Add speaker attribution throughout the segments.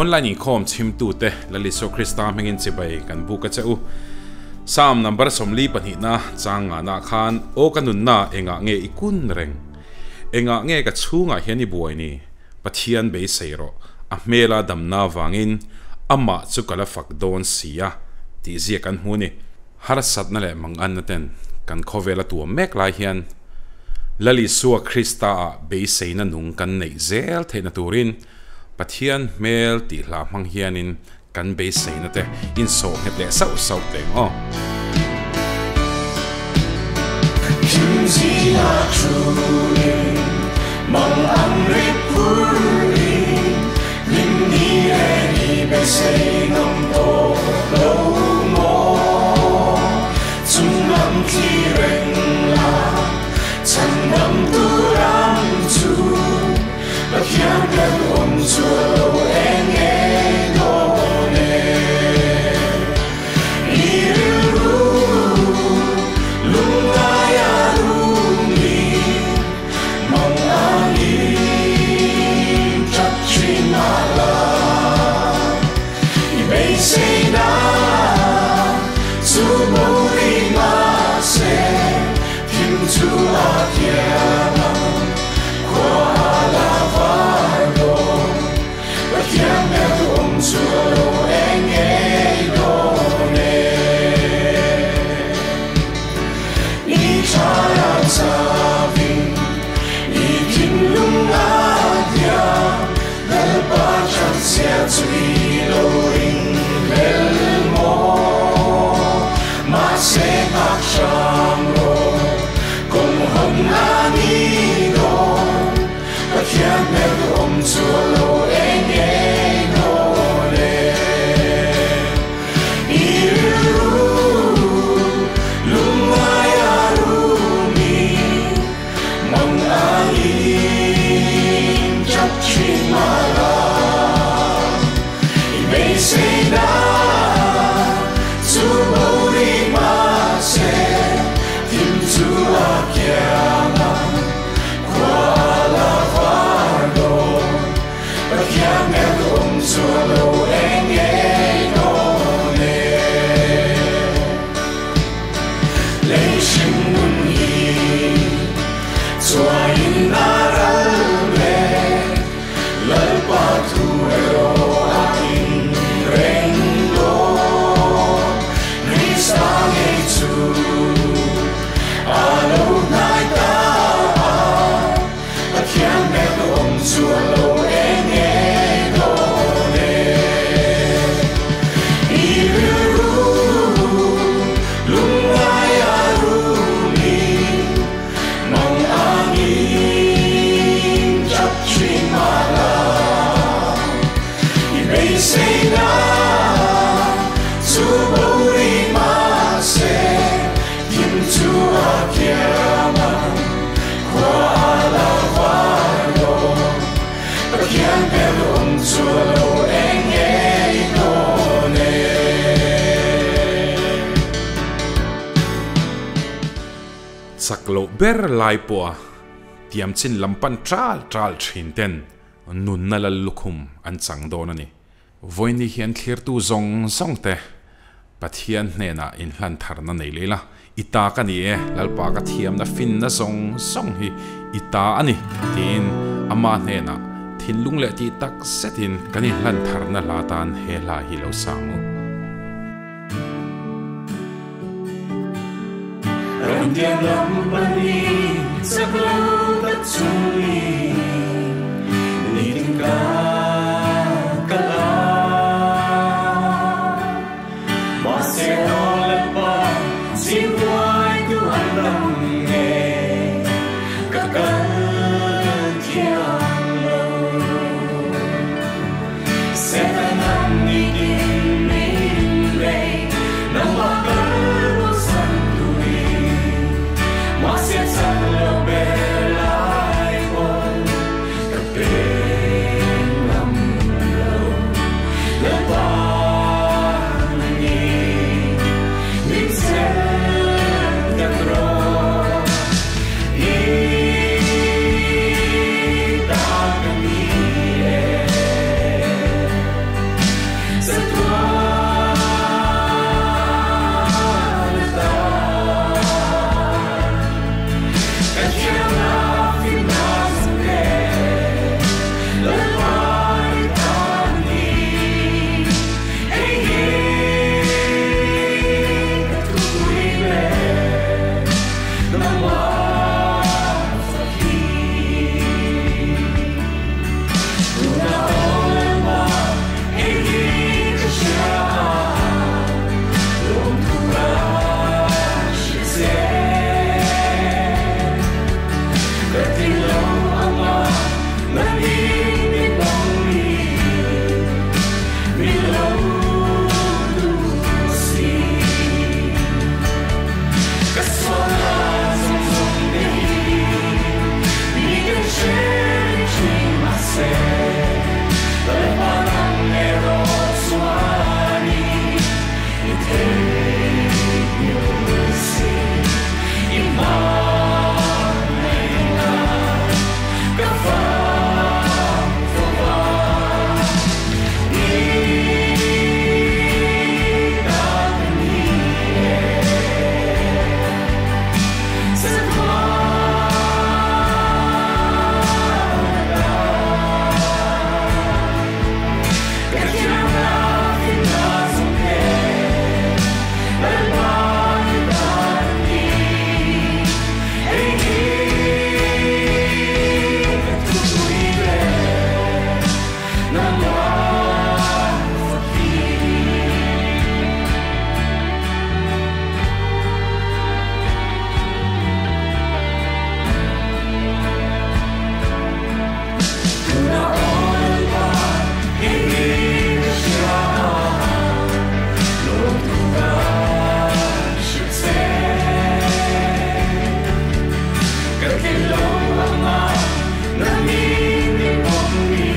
Speaker 1: Online inkhawm chhimtute Lal Isua Krista hmingin chibai kan buk a che u. Psalm number 42 na chang ngahna khan aw ka nunna engah nge i kun reng. Engah nge ka chhungah hian i buai ni. Pathian beisei rawh. A hmela damna vangin amah chu ka la fak dawn si a tih zia kan hmu ni. Harsatna leh manganna ten kan khawvela tuam mek lai hian Lal Isua Krista ah beiseina nung kan neih zel theihna turin Pathian hmel tih hla hmang hianin kan beiseina te insawh nghet leh sauh sauh teng aw.
Speaker 2: Thimzia thuin mang ang ri phurin hlim ni reng i beisei ngam tawh lo maw chung lam thli reng la chhan dam tur ang chu Pathian kan awm chu a lo eng ngei dawn e. I rilru lungngai a rumi mang angin tap thin mah la. I beiseina chu bo rih mah se thim chu a kiang ang khua a la var dawn. Pathian hmel duhawm chu a lo eng ngei dawn e. I thlai a chavin i thinlung a hniam Lalpa thatchhia chu i lo ring hlel maw. Mahse nghak hram rawh kawng hawn a ni dawn. Pathian hmel duhawm chu a lo eng ngei dawn e. I rilru lungngai a rumi mang angin tap thin mah la. I beiseina chu bo rih mah se thim chu a kiang ang khua a la var dawn. Pathian hmel duhawm chu a lo eng ngei dawn e. Lei hring nun hi chuaiin a ral mek Lalpa thu erawh a in reng dawn. Krista ngei chu a lo hnai ta a, Pathian hmel duhawm chu a lo eng ngei dawn e. I rilru lungngai a rumi mang angin tap thin mah la. I beiseina chu bo rih mah se thim chu a kiang ang khua a la var dawn. Pathian hmel duhawm chu a lo eng ngei dawn e.
Speaker 1: Chak loh ber lai pawha tiam chin lam pan ṭal ṭal ṭhin ten nunna lal lukhum an chang dawn a ni. Vawiini hian thlirtu zawng zawng te Pathian hnenah inhlan tharna nei leh la, I ta ka ni e, Lalpa ka thiamna finna zawng zawng hi i ta a ni, tiin ama hnenah thinlung leh tih tak zetin kan inhlan tharna hla tan he hla hi lo sang u.
Speaker 2: Ramtiang lam pahnih chak lo tak chungin nitin ka kal a. Mahse aw Lalpa zinghuaitu an tam nge ka kal thiang lo. Setanan nitin min bei nangmah kal bo san turin. Mahse chak lo anga nangin min pawm ni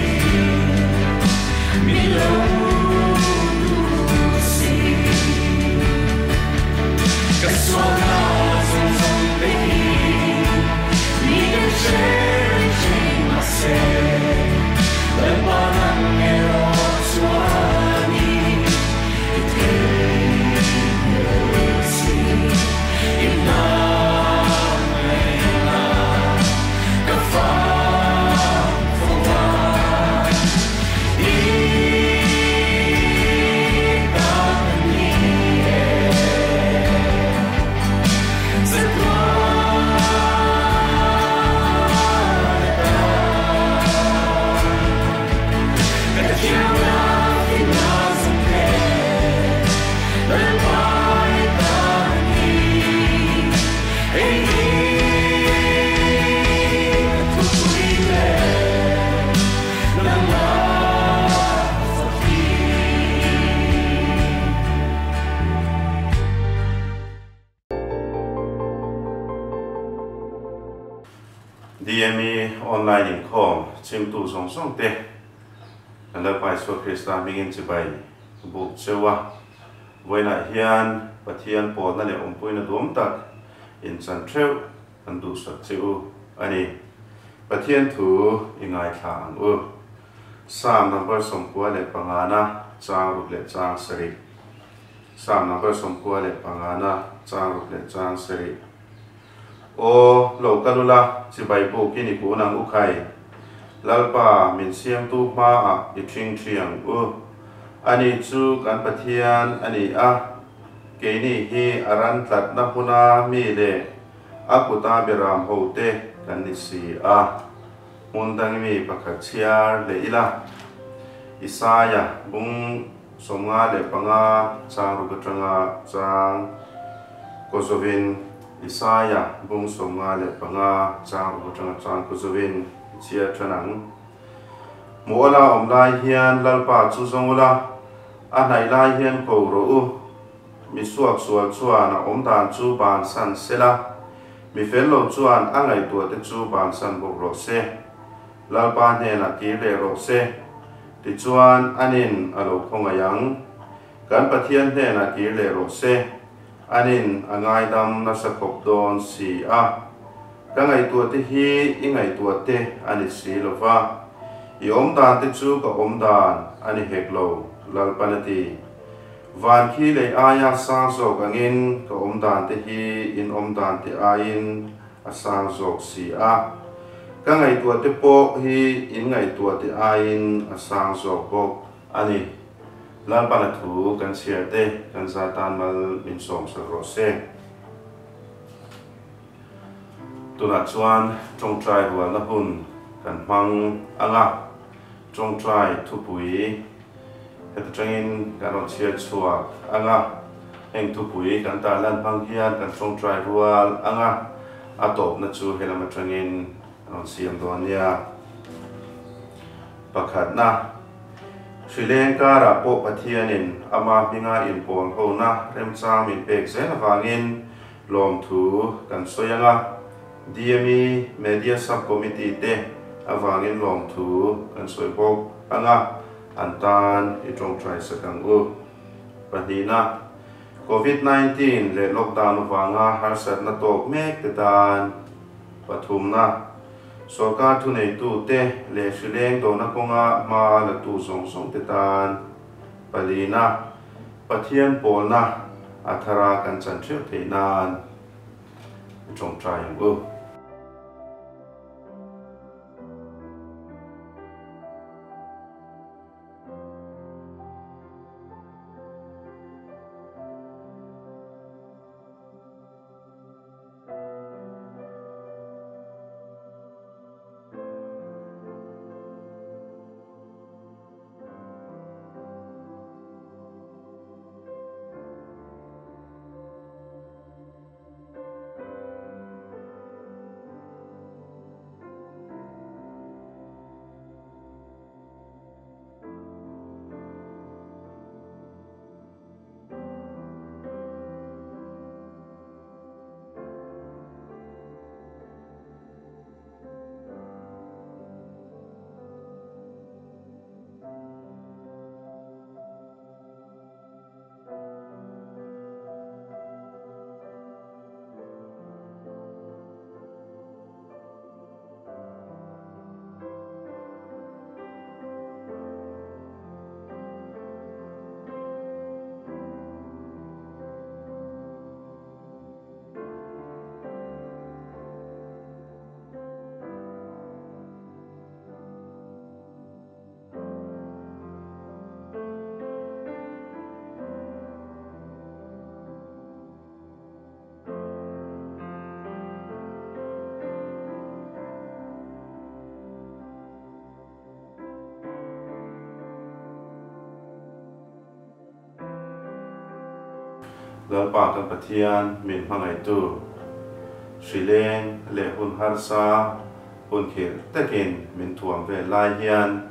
Speaker 2: mi lo duh si. Ka sualna zawng zawng te hi mi kan hre reng thin mahse Lalpa nang erawh chuanin i theihnghilh si. I hmangaihna ka fak fo a, i ta ka ni e.
Speaker 3: DME Online inkhawm chhimtu zawng zawng te kan Lalpa Isua Krista hmingin chibai buk cheu a. Vawiinah hian Pathian pawlna leh awmpuina duam tak inchan theuh kan duhsak che u a ni. Pathian thu i ngaithla ang u. Psalm number 95 na chang ruk leh chang sarih. Psalm number 95 na chang ruk leh chang sarih. Aw, lo kal ula, chibai bukin i kun ang u khai. Lalpa min siamtu hmaah i ṭhingṭhi ang u. Ani chu kan Pathian a ni a, keini hi a ran tlatna hmuna mi leh a kuta beram hote kan ni si a. Hmun dang mi pakhat chhiar leh ila, Isaia bung 55 chang ruk atanga chang kawzawin, Isaia bung 55 chang ruk atanga chang kawzawin i chhiar than ang. Hmuh ala awm lai hian Lalpa chu zawng ula, a hnaih lai hian ko rawh u. Mi suak sual chuan a awm dan chu bansan sela, mi fel lo chuan a ngaihtuah te chu bansan bawk rawh se. Lalpa hnenah kir leh rawh se, tichuan anin a lo khawngaih ang. Kan Pathian hnenah kir leh rawh se, anin a ngaidam nasa khawp dawn si a. Ka ngaihtuah te hi i ngaihtuah te a ni si lo va, i awm dan te chu ka awm dan a ni hek lo, Lalpan a ti. Van khi lei aia sang zawk angin ka awm dan te hi in awm dan te aiin a sang zawk si a. Ka ngaihtuah te pawh hi in ngaihtuah te aiin a sang zawk bawk a ni. Lalpan a thu kan chhiar te kan za tan mal min sawm sak rawh se. Tunah chuan tawngtai rualna hun kan hmang ang a, tawngtai thupui heta tangin kan rawn chhiar chhuak ang a, heng thupui kan tarlan hmang hian kan tawngtai rual ang a, a tawpna chu helam atangin an rawn siam dawn nia. Pakhatna, Hri leng karah pawh Pathianin ama hminga inpawl hona remchang min pek zel avangin lawmthu kan sawi ang a, DME Media Sub-Committee te avangin lawmthu kan sawi bawk ang a, an tan i tawngtai sak ang u. Pahnihna, Covid 19 leh lockdown avanga harsatna tawk mek te tan. Pathumna, Sorkar thuneitute leh hri leng dona kawnga hma la tu zawng zawng te tan. Palina, Pathian pawlna a thara kan chan theuh theih nan i tawngtai ang u. Lalpa kan Pathian min hmangaihtu hrileng leh hun harsa hun khirh takin min thuam vel lai hian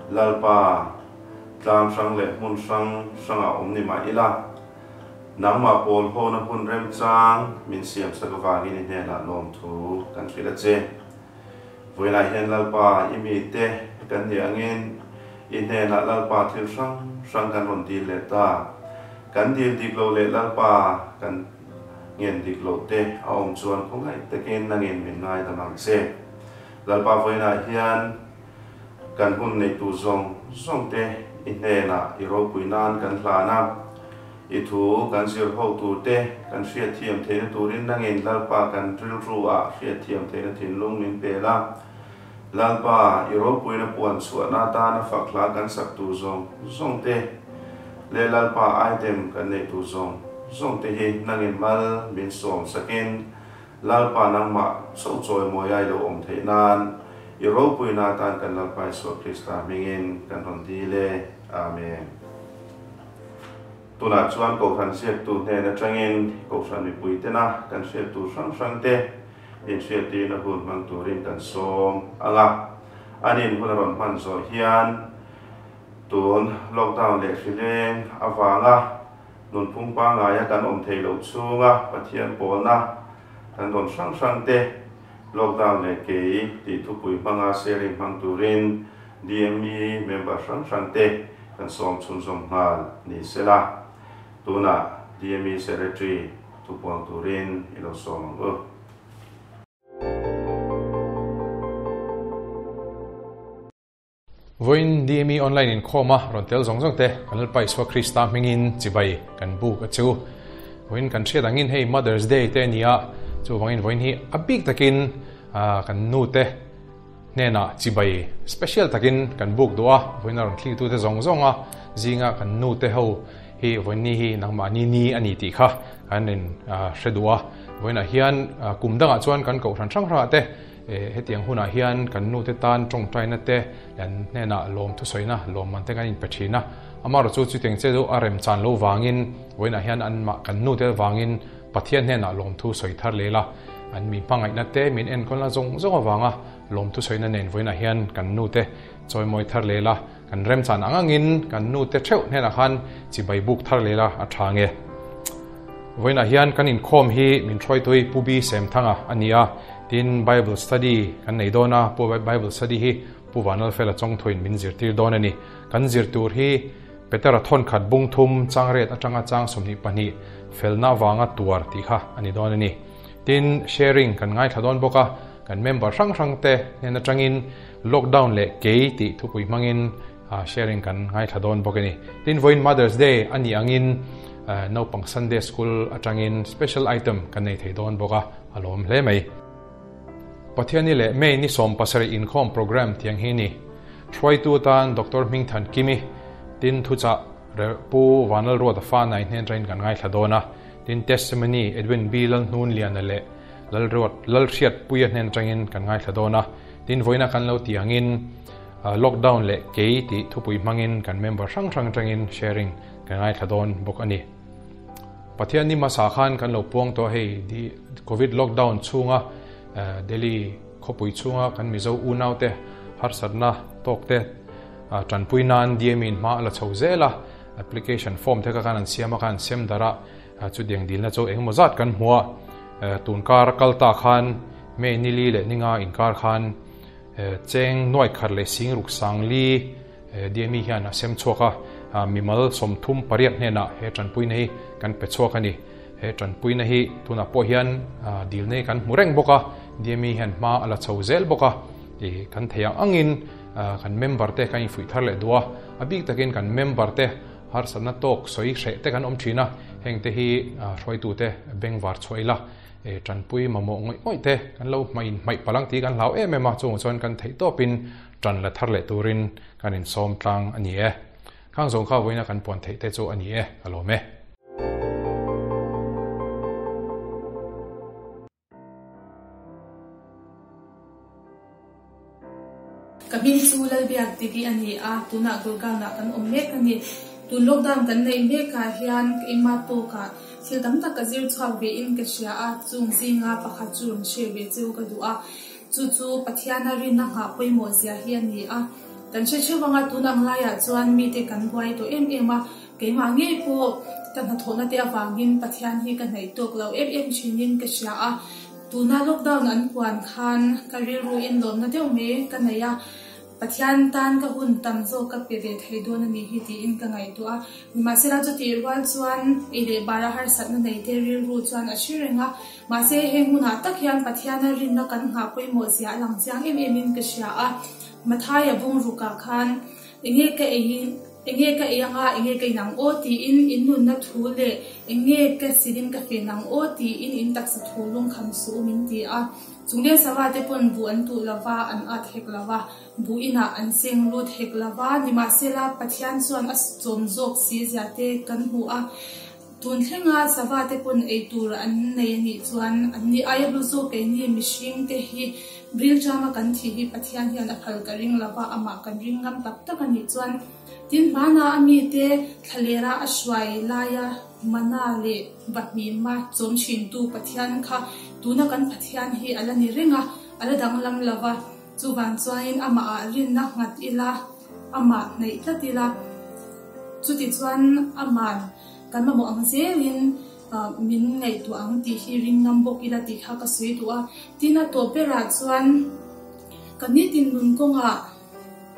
Speaker 3: Lalpa tlang hrang leh hmun hrang hrangah awm ni mah ila, nangmah pawl hawna hun remchang min siamsak avangin i hnenah lawmthu kan hrilh a che. Vawiinah hian Lalpa i mite kan nih angin i hnenah Lalpa thil hrang hrang kan rawn dil leh ta. Kan dil dik lo leh Lalpa kan ngen dik loh te a awm chuan khawngaih takin nangin min ngaidam ang che. Lalpa vawiinah hian kan hun neihtu zawng zawng te i hnenah i ropui nan kan hlan a. I thu kan zir ho tur te kan hriatthiam theihna turin nangin Lalpa kan rilru ah hriatthiam theihna thinlung min pe la. Lalpa, i ropuina puan chhuahna atana fak hla kan sak tur zawng zawng te leh Lalpa item kan neih tur zawng zawng te hi nangin mal min sawm sakin Lalpa nangmah chauh chawimawi a i lo awm theih nan i ropuina atan kan Lalpa Isua Krista hmingin kan rawn dil e. Amen. Tunah chuan Kohhran ziaktu hnen atangin Kohhran mipui tena kan hriat tur hrang hrang te inhriattirna hun hmang turin kan sawm ang a. An in hun a rawn hman zawh hian tun lockdown leh hrileng avanga nunphung pangaia kan awm thei loh chhunga Pathian pawlna kan rawn hrang hrang te lockdown leh kei tih thupui hmanga sharing hmang turin DME member hrang hrang te kan sawm chhunzawm nghal ni sela, tunah DME Secretary thupuang turin i lo sawm ang u.
Speaker 1: Vawiin DME online inkhawm a rawn tel zawng zawng te kan Lalpa Isua Krista hmingin chibai kan buk a chu. Vawiin kan hriat angin hei Mother's Day te a ni a, chuvangin vawiin hi a bik takin kan nu te Hnenah chibai special takin kan book duh a, vawiin a rawn thlingtute zawng zawng a zinga kan nute ho hi vawiin ni hi nangmahni ni a ni tih kha kan in hre duh a. Vawiinah hian kum dangah chuan kan kohhran hrang hrangah te hetiang hunah hian kan nute tan tawngtaina te leh an hnenah lawm thusawina lawmman te kan inpe thin a. Amaherawhchu chu chutiang che chu a remchan lo vangin vawiinah hian anmah kan nute vangin Pathian hnenah lawmthu sawi thar leh la, an mi hmangaihna te min enkawlna zawng zawng avanga lawmthu sawina nen vawiinah hian kan nu te chawimawi thar leh la, kan remchan ang angin kan nu te theuh hnenah khan chibai buk thar leh la a tha nge. Vawiinah hian kan inkhawm hi min hruaitui Pu B Semthanga a ni a, tin Bible study kan nei dawn a, Pu Bible study hi Pu Vanlalfela Chawngthuin min zirtir dawn a ni. Kan zir tur hi Petera thawnkhat bung thum changriat atanga chang 22 felna avanga tuar tih kha a ni dawn a ni. Tin, sharing kan ngaithla dawn bawk a, kan member hrang hrang te hnen atangin lockdown leh kei tih thupui hmangin sharing kan ngaithla dawn bawk a ni. Tin, vawiin Mother's Day a nih angin naupang Sunday School atangin special item kan nei thei dawn bawk a, a lawm hle mai. Pathianni leh May ni 17 inkhawm programme tiang hi ni. Hruaitu atan Doctor Hmingthan Kimi, tin thuchah Rev Pu Vanlalruata fa nai hnen atangin kan ngaithla dawn a, tin Testimony Edwin B Lalhnunliana leh Lalruat Lalhriatpuia hnen atangin kan ngaithla dawn a, tin vawiina kan lo tih angin Lockdown leh Kei tih thupui hmangin kan member hrang hrang atangin sharing kan ngaithla dawn bawk a ni. Pathian ni hmasa khan kan lo puang tawh hei Covid lockdown chhunga Delhi khawpui chhunga kan Mizo unaute harsatna tawkte tanpui nan DME in hma a la chho zel a, application form te kha khan an siam a khan an sem darh a, chutiang dilna chu engemaw zat kan hmu a, tun kar kal ta khan May ni li leh ninga inkar khan cheng nuai khat leh sing ruk sang li DME hian a sem chhuak a, mimal 38 hnenah he tanpuina hi kan pe chhuak a ni. He tanpuina hi tunah pawh hian dilna hi kan hmu reng bawk a, DME hian hma a la chho zel bawk a, kan thei ang angin kan member te kan infuih thar leh duh a, a bik takin kan member te harsatna tawk sawi hreh te kan awm thin a, heng te hi hruaitute bengvar chhuah ila tanpui mamawh ngawih ngawih te kan lo hmaih inhmaih palh ang tih kan hlau em em a, chungah chuan kan theih tawpin tan la thar leh turin kan insawm tlang a ni e. Khang zawng kha vawiina kan puan theih te chu a ni e, ka lawm e.
Speaker 4: Ka hming chu Lalbiak Digi a ni a, tunah Gurgaon-ah kan awm mek a ni. Tun lockdown kan neih mekah hian keimah tawkah Thil tam tak ka zir chhuak ve in ka hria a, chung zinga pakhat chu rawn share ve cheu ka duh a. Chu chu Pathiana rinna nghah pawimawh zia hi a ni a. Kan hre theuh anga tun ang laiah chuan mite kan buai tawh em em a, keimah ngei pawh ka hnathawhna te avangin Pathian hi ka hnaih tawk lo em em thinin ka hria a. Tuna lockdown an puan khan ka rilru in lawmna deuh mai ka nei a. Pathian tan ka hun tam zawk ka pe ve thei dawn a nih hi tiin ka ngaihtuah a. Nimahsela chutih rual chuan ei leh bara harsatna nei te rilru chuan a hre reng a. Mahse heng hunah tak hian Pathiana rinna kan nghah pawimawh zia a lang chiang em em in ka hria a. Mathaia bungrukah khan enge ka ei enge ka ei anga enge ka in ang aw tiin in nunna thu leh enge ka silin ka fen ang aw tiin in taksa thu lungkham suh u min ti a. Chungleng sava te pawn buh an tuh lova, an at hek lova, buh inah an seng lut hek lova, nimahsela Pathian chuan a chawm zawk si zia te kan hmu a. Tun thlenga sava te pawn ei tur an nei a nih chuan an ni aia hlu zawk keini mihring te hi rilṭama kan thih hi Pathian hian a phal ka ring lova, amah kan ring ngam tak tak a nih chuan tin hmana a mite thlalera a hruai laia Mana leh Bahnima chawm thintu Pathian kha tuna kan Pathian hi a la ni reng a, a la danglam lo va. Chuvang chuanin amahah rinna nghat ila, amah hnaih tlat ila, chutichuan aman kan mamawh ang zelin min ngaihtuah ang tih hi ring ngam bawk ila tih kha ka sawi duh a. Tin, a tawp berah chuan ka nitin nun kawngah,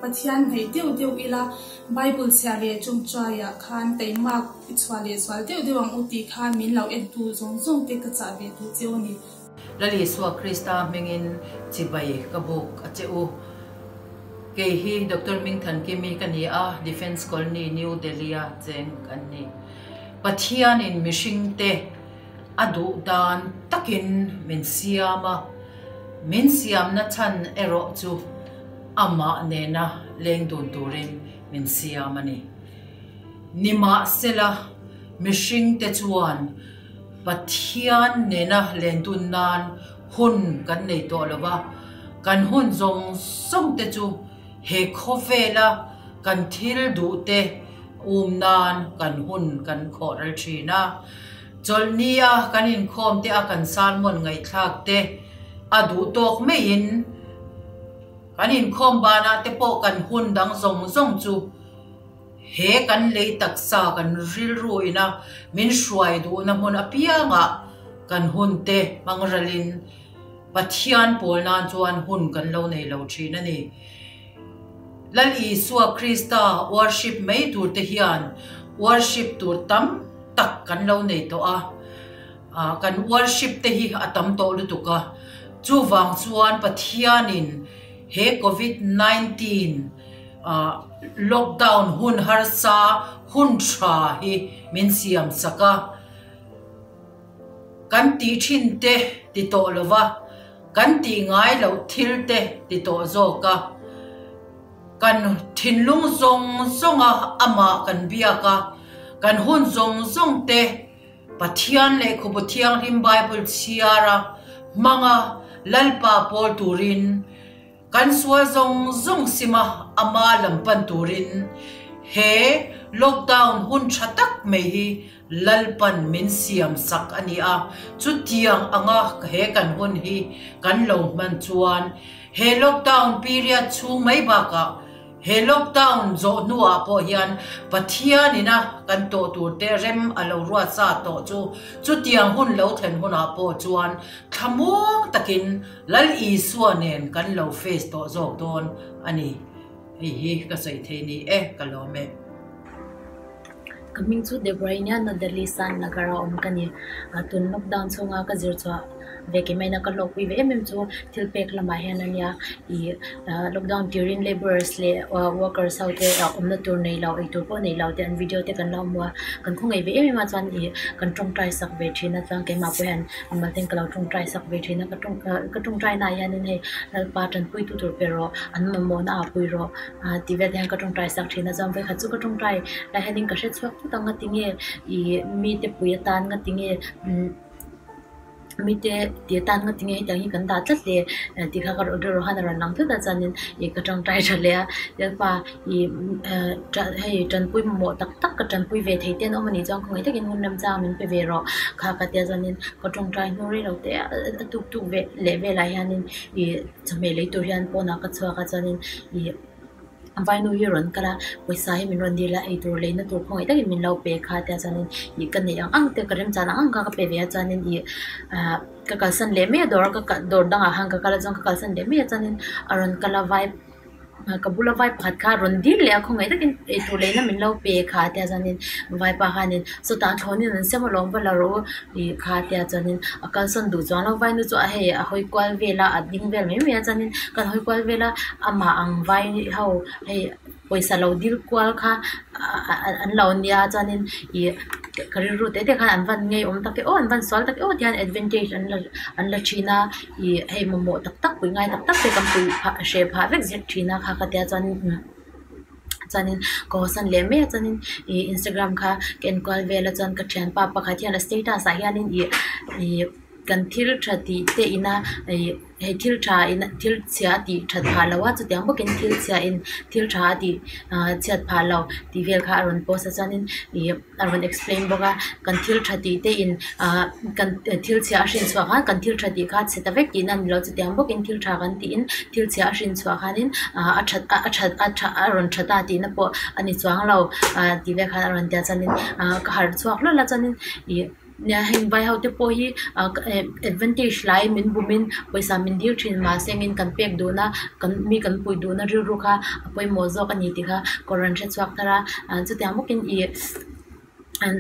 Speaker 4: Pathian hnaih deuh deuh ila, Bible chhia leh chawngchaiah khan taimak i chhuah leh zual deuh deuh ang u tih kha min lo entu zawng zawng te ka chah ve duh cheu a ni.
Speaker 5: Lal Isua Krista hmingin chibai ka buk a che u. Kei hi Doctor Mingthankimi ka ni a, Defence Colony, New Delhi-a cheng kan ni. Pathianin mihringte a duh dan takin min siam a. Min siamna chhan erawh chu amah nena leng dun turin min siam a ni. Nimahsela, mihringte chuan Pathian nena len dun nan hun kan nei tawh lo va, kan hun zawng zawng te chu he khawvela kan thil duhte um nan kan hun kan khawh ral thin a. Chawlhni a kan inkhawm te a kan sermon ngaihthlak te a duh tawk maiin kan inkhawm banah te pawh kan hun dang zawng zawng chu he kan lei taksa kan rilru ina min hruai duhna hmun apiangah kan hun te hmang ralin Pathian pawl nan chuan hun kan lo nei lo thin a ni. Lal Isua Krista worship mai tur te hian worship tur tam tak kan lo nei tawh a, kan worship te hi a tam tawh lutuk a, chuvang chuan Pathianin he covid 19 lockdown hun harsa hun tha hi min siam sak a, kan tih thin te ti tawh lova kan tih ngai loh thil te ti tawh zawk a. Kan thinlung zawng zawnga amah kan biak a, kan hun zawng zawng te Pathian Lehkhabu Thianghlim Bible chhiar a, hmang a, Lalpa pawl turin, kan sual zawng zawng sim a, ama lam pan turin he lockdown hun tha tak mai hi Lalpan min siam sak a ni a, chutiang anga he kan hun hi kan lo hman chuan he lockdown period chhung mai bakah he lockdown zawh hnuah pawh hian Pathian ina kan tawh tur te rem a lo ruat sa tawh chu chutiang hun lo thlen hunah pawh chuan thlamuang takin Lal Isua nen kan lo face tawh zawk dawn a ni. Hei hi ka sawi thei ni e, ka lawm e.
Speaker 6: Ka hming chu Deborah i nia, North Delhi San Nagar a awm ka ni. Tun lockdown chhunga ka zir chhuah ve ke maina ka hlawkpui ve em em chu thil pek lamah hian a nia. Ih lockdown turin labourers leh workers ho te awmna tur nei lo, eitur pawh nei lo te an video te kan lo hmu a. Kan khawngaih ve em em a chuan ih kan tawngtai sak ve thin a chuan keimah pawh hian Amal ten ka lo tawngtai sak ve thin a, ka tawng ka tawngtai naah hianin hei Lalpa tanpuitu tur pe rawh, an mamawh na ah pui rawh ah tih vel te hian ka tawngtai sak thin a, chuan vawikhat chu ka tawngtai lai hianin ka hre chhuak phut a, ngatinge ih mite pui atan ngatinge umm. Mite tih atan nga tinge hetiang hi kan dah tlat le tih kha ka rilru khan a rawn lang thut a chuanin ih ka tawngtai tha leh a Lalpa ih hei tanpui mamawh tak tak ka tanpui ve thei te an awm anih chuan khawngaih takin hun remchang min pe ve rawh kha ka tia chuanin ka tawngtai hnu rei lo te a tuk tuk ve leh velah hianin ih chawhmeh lei tur hian pawnah ka chhuak a chuanin ih. Vainu hi rawn kal a, pawisa hi min rawn dil a, eitur leina tur khawngaih takin min lo pe kha tia chuanin ih ka neih ang ang te ka remchan ang ang kha ka pe ve a chuanin ih ah ka kalsan leh mai a dawr a ka kal dawr dangah khan ka kal a chuan ka kalsan leh mai a chuanin a rawn kal a vai ka bula vai pakhat kha a rawn dil leh a khawngaih takin eitur leina min lo pe kha tia chuanin vaipa khanin sawtah thlawnin an siam alawm va la rawh u ih kha tia chuanin a kalsawn duh chuang lo vainu chu a hei a hawi kual vel a a ding vel mai mai a chuanin kan hawi kual vel a amah ang vai ho hei pawisa lo dil kual kha an lo nia chuanin ih ka rilru te te khan an van ngei awm tak e aw an van sual tak e aw tihian advantage an la an la thin a ih hei mamawh tak tak pui ngai tak tak te kan pui phah hreh phah vek zet thin a kha ka tia chuanin. Chuanin ka hawsan leh mai a chuanin ih instagram kha ka en kual vel a chuan ka thianpa pakhat hian a status ah hianin ih ih kan thil tha tih te ina ih hei thil tha ina thil chhia a tih that phah loh a chutiang bawkin thil chhia in thil tha a tih ah chhiat phah lo tih vel kha a rawn post a chuanin ih a rawn explain bawk a kan thil tha tih te in ah kan thil chhia a hrin chhuah khan kan thil tha tih kha a chhe ta vek tihna a ni lo chutiang bawkin thil tha kan tiin thil chhia a hrin chhuah khanin ah a that a that a tha a rawn tha ta tihna pawh a ni chuang lo ah tih vel khan a rawn tia chuanin ah ka harh chhuak hlawlh a chuanin ih nia heng vai ho te pawh hi ah advantage lai min bumin pawisa min dil thin mahse engin kan pek duhna kan mi kan pui duhna rilru kha a pawimawh zawk a ni tih kha ka rawn hre chhuak thar a ah chutiang bawkin ih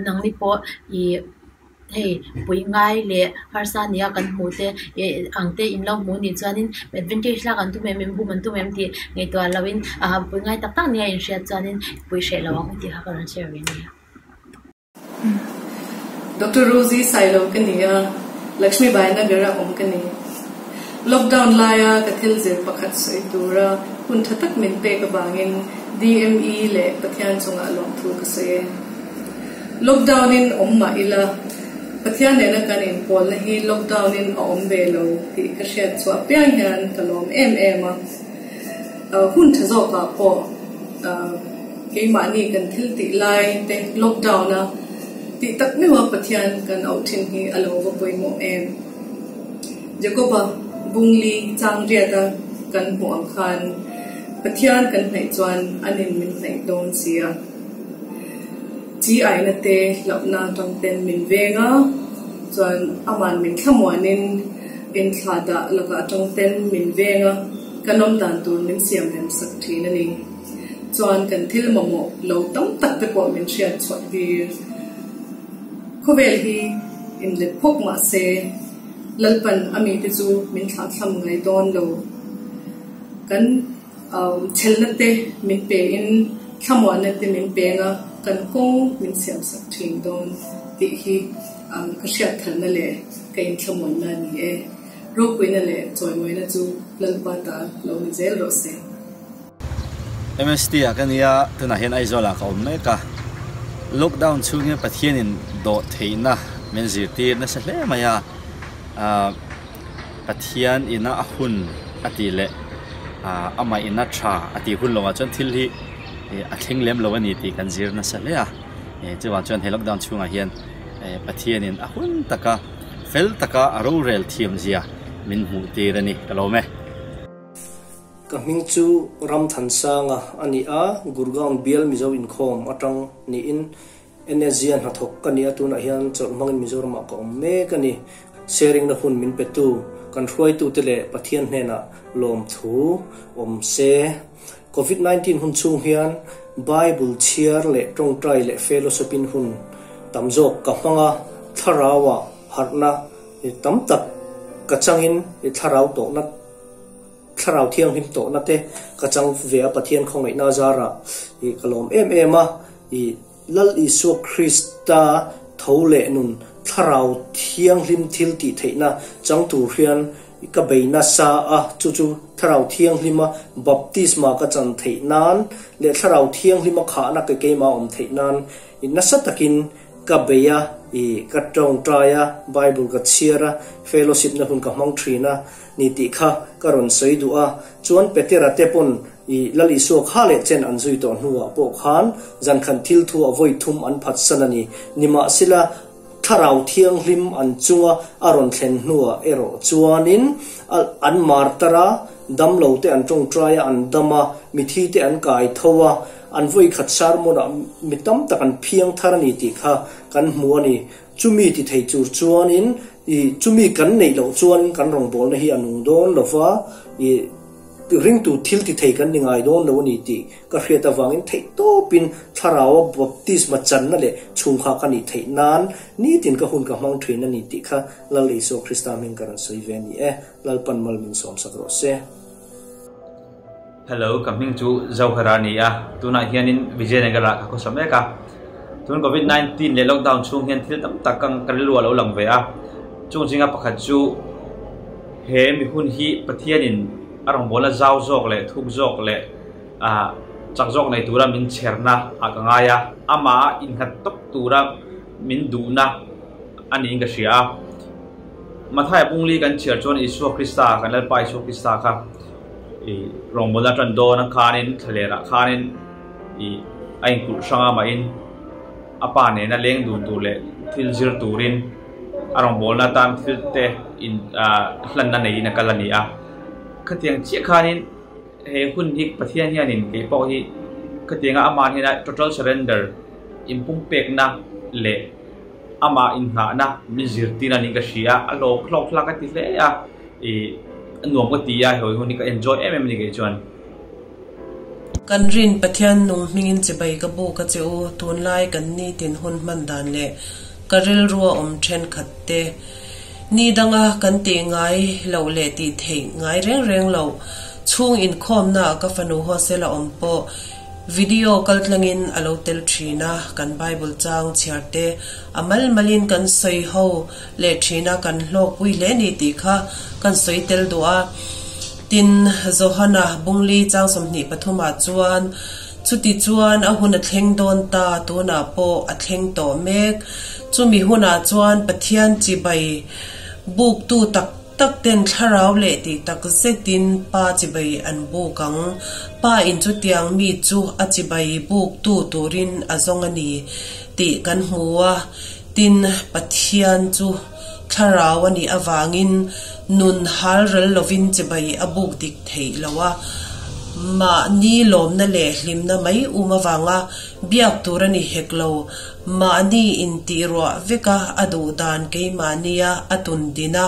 Speaker 6: nangni pawh ih hei pui ngai leh harsa nia kan hmuh te ih ang te in lo hmuh anih chuanin advantage lak an tum em em bum an tum em tih ngaihtuah lohin ah pui ngai tak tak nia inhriat chuanin pui hreh lo ang tih kha ka rawn share ve ania.
Speaker 4: Doctor Rosie Sailo ka ni a, Lakshmi Bai Nagar-a awm ka ni. Lockdown laia ka thil zir pakhat sawi tura hun tha tak min pek avangin DME leh Pathian chungah lawmthu ka sawi e. Lockdown-in awm mah ila, Pathian nena kan inpawlna hi lockdown-in a awm ve lo tih ka hriat chhuah piang hian ka lawm em em a. Hun tha zawkah pawh keimahni kan thil tih lai te lockdown a tih tak meuha Pathian kan auh thin hi a lo va pawimawh em? Jacob-a bungli chang riata kan hmuh ang khan Pathian kan hnaih chuan anin min hnaih dawn si a. Chi aina te hlauhna atang ten min veng a, chuan aman min thlamuanin inthlahdah lakah atang ten min veng a. Kan awm dan tur min siam rem sak thin a ni. Chuan kan thil mamawh lo tam tak te pawh min hriat chhuah tir. Khawvel hi inlet phawk mah se, Lalpan a mite chu min thlahthlam ngai dawn lo. Kan chhelna te min pe in thlamuanna te min peng a, kan kawng min siam sak thin dawn tih hi ka hriat thalna leh ka inthlamuanna a ni e. Ropuina leh chawimawina chu Lalpa ta lo ni zel rawh se.
Speaker 7: MST ah ka nia, tunah hian Aizawl ah ka awm mek a. Lockdown chhung hian Pathianin dawh theihna min zirtir nasa hle mai a. Pathian ina a hun a tih leh amah ina tha a tih hun lovah chuan thil hi a thleng lem lo a ni tih kan zir nasa hle a. Chuvang chuan he lockdown chhungah hian Pathianin a hun taka Fel taka a rorel thiam zia min hmuh tir a ni, ka lawm e.
Speaker 8: Ka hming chu Ramthansanga a ni a, Gurgaon bial Mizo inkhawm atang niin NSG-a hnathawk ka ni a, tunah hian chawlh hmangin Mizoramah ka awm mek a ni. Sharing-na hun min petu kan hruaitute leh Pathian hnenah lawmthu awm se. Covid 19 hun chhung hian Bible chhiar leh tawngtai leh fellowship-in hun tam zawk ka hmang a, thlarauah harhna tam tak ka changin thlarau tawhna thlarau thianghlim tawhna te ka chang ve a, Pathian khawngaihna zarah ka lawm em em a, Lal Isua Krista tho leh nun thlarau thianghlim thil tih theihna chang tur hian ka bei nasa a, chu chu Thlarau Thianghlima baptisma ka chan theih nan leh Thlarau Thianghlima khahna ke keimah awm theih nan nasa takin ka bei a, i ka tawngtai a, Bible ka chhiar a, fellowship na hun ka hmang thin a ni tih kha ka rawn sawi duh a. Chuan Petera te pawn i Lal Isua kha leh chen an zui tawh hnuah pawh khan zan khan thil thu a vawi thum an phatsan a ni. Nimahsela, Thlarau Thianghlim an chunga a rawn thlen hnuah erawh chuanin an martar a, damlo te an tawngtai a, an dam a, mithi te an kai tho a, an vawikhat sermon-ah mi tam tak an phiang thar a ni tih kha kan hmu a ni. Chumi ti thei tur chuanin i chumi kan neih loh chuan kan rawngbawlna hi a nung dawn lo va, i ringtu thil ti thei kan ni ngai dawn lo a ni tih ka hriat avangin theih tawpin Thlaraua baptisma channa leh chhungkha ka nih theih nan nitin ka hun ka hmang thin a ni tih kha Lal Isua Krista hming ka rawn sawi ve a ni e. Lalpan mal min sawmsak rawh se.
Speaker 9: Hello, ka hming chu Zohera a ni a, tunah hianin Vijayanagar ah ka khawsa mek a. Tun Covid 19 leh lockdown chhung hian thil tam tak ka rilru a lo lang ve a. Chung zinga pakhat chu he mi hun hi Pathianin a rawngbawlna zau zawk leh thuk zawk leh ah chak zawk nei tura min chherna ah ka ngai a, amah innghat tawp tura min duhna a niin ka hria a. Mathaia Pungli kan chhiar chuan Isua Krista, kan Lalpa Isua Krista kha i rawngbawlna tan dawn a khanin thlalerah khanin i a inkulh hrang a mahin a pa nena leng dun tur leh thil zir turin a rawngbawlna tan thil te in hlanna neiin a kal a ni a. Khatiang chiah khanin he hun hi Pathian hianin kei pawh hi khatianga amah hnena total surrender inpumpekna leh Amah inngahna min zirtir a niin ka hria a, a hlawk hlawk hlak a ti hle a, ih a nuam ka ti a, hewi hun hi ka enjoy em em a ni kei chuan.
Speaker 10: Kan rin Pathian nung hmingin chibai ka buk a che u, tunlai kan nitin hun hman dan leh ka rilrua awm thenkhat te ni danga kan tih ngai loh leh tih theih ngai reng reng loh chhung inkhawmna ah ka fanu hostel a awm pawh Video kaltlangin a lo tel thin a, kan Bible chang chhiar te a mal malin kan sawi ho leh thin a, kan hlawkpui hle ni tih kha kan sawi tel duh a. Tin, Johana Bungli chang 23 ah chuan, Chuti chuan a hun a thleng dawn ta, tunah pawh a thleng tawh mek. Chumi hunah chuan Pathian chibai buktu tak Tak ten thlarau leh tih tak zetin pa chibai an buk ang. Pa in chutiang mi chu a chibai buk tu turin a zawng a ni tih kan hmu a. Tin, Pathian chu thlarau a nih avangin nun hal rel lovin chibai a buk dik theih lo a. Mahni lawmna leh hlimna mai um avanga biak tur a ni hek lo. Mahni intih ruah veka a duh dan keimahnia a tun dina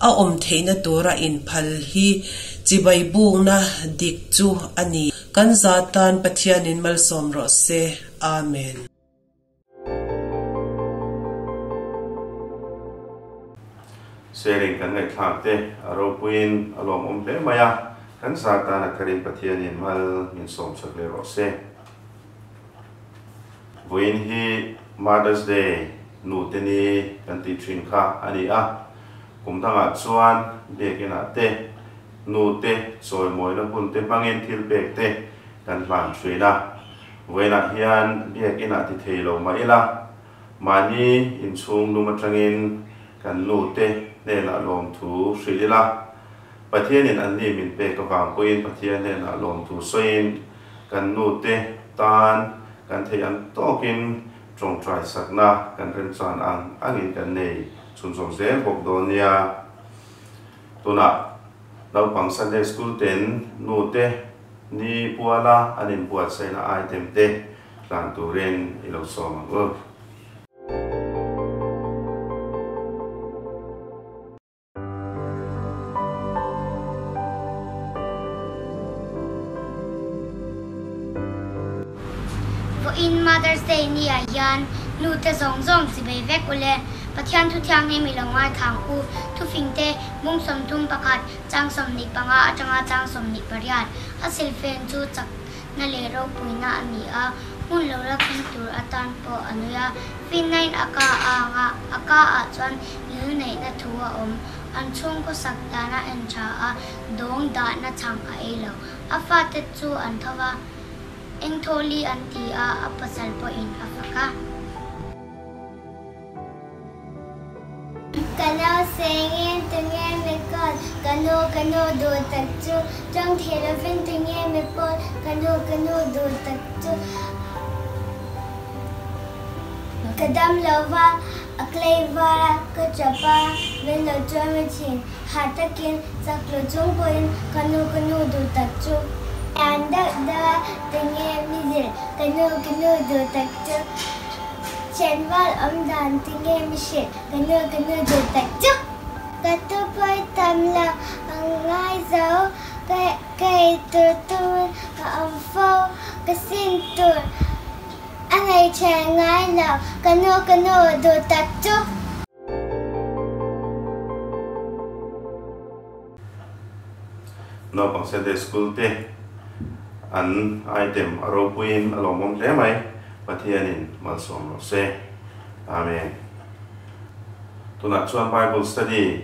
Speaker 10: a awm theihna tura inphal hi chibai bukna dik chu a ni. Kan za tan Pathianin malsawm rawh se. Amen.
Speaker 3: Sharing kan ngaihthlak te a ropuiin a lawmawm hle mai a, kan za tan a tharin Pathianin mal min sawmsak leh rawh se. Vawiin hi Mother's Day, Nute Ni kan tih thin kha a ni a, kum dangah chuan biakinah te nute chawimawina hun te hmangin thil pek te kan hlan thin a. Vawiinah hian biakinah ti thei lo mah ila, mahni inchhung lum atangin kan nute hnenah lawmthu hrilh ila, Pathianin anni min pek avang pawhin Pathian hnenah lawmthu sawiin Kan nute tan kan theih ang tawkin tawngtai sakna kan remchan ang angin kan nei chhunzawm zel bawk dawn nia. Tunah naupang Sunday School ten nute ni puala an inbuatsaihna item te tlan turin i lo sawm ang u.
Speaker 11: Vawiin Mother's Day ni ah hian nu te zawng zawng chi bei vek u le. Pathian thu thianghlim i lo ngaithlang u. Thufing te bung 31 chang 25 atanga chang 28 a silfen chu chakna leh ropuina a ni a, hmun lo la thleng tur atan pawh a nui a. Finnain a ka a ang a, a ka ah chuan lil neihna thu a awm. An chhungkaw sak dan a en tha a, dawng dahna chhang a ei lo. A fate chu an tho va, eng thaw li an ti a, a pasal pawhin a fak a.
Speaker 12: Ka nausengin tunge mi kawl, ka nu ka nu duh tak chu. Tawng thei lovin tunge mi pawl, ka nu ka nu duh tak chu. Ka dam lo va, a clay var a, ka chap a, min lo chuan mi thin. Hah takin chak lo chung pawhin ka nu ka nu duh tak chu. An deuh deuh a, tunge mi zir, ka nu ka nu duh tak chu. Thianval awm dan tinge mi hrilh, ka nu ka nu duh tak chu. Ka tupawi tam lo a ngai zo, ka ka ei tur tumin a awm fo, ka sin tur a nei then ngai lo, ka nu ka nu duh tak chu.
Speaker 3: Naupang Sunday School te an item a ropuiin a lawmawm hle mai, Pathianin malsawm rawh se. Amen. Tunah chuan Bible study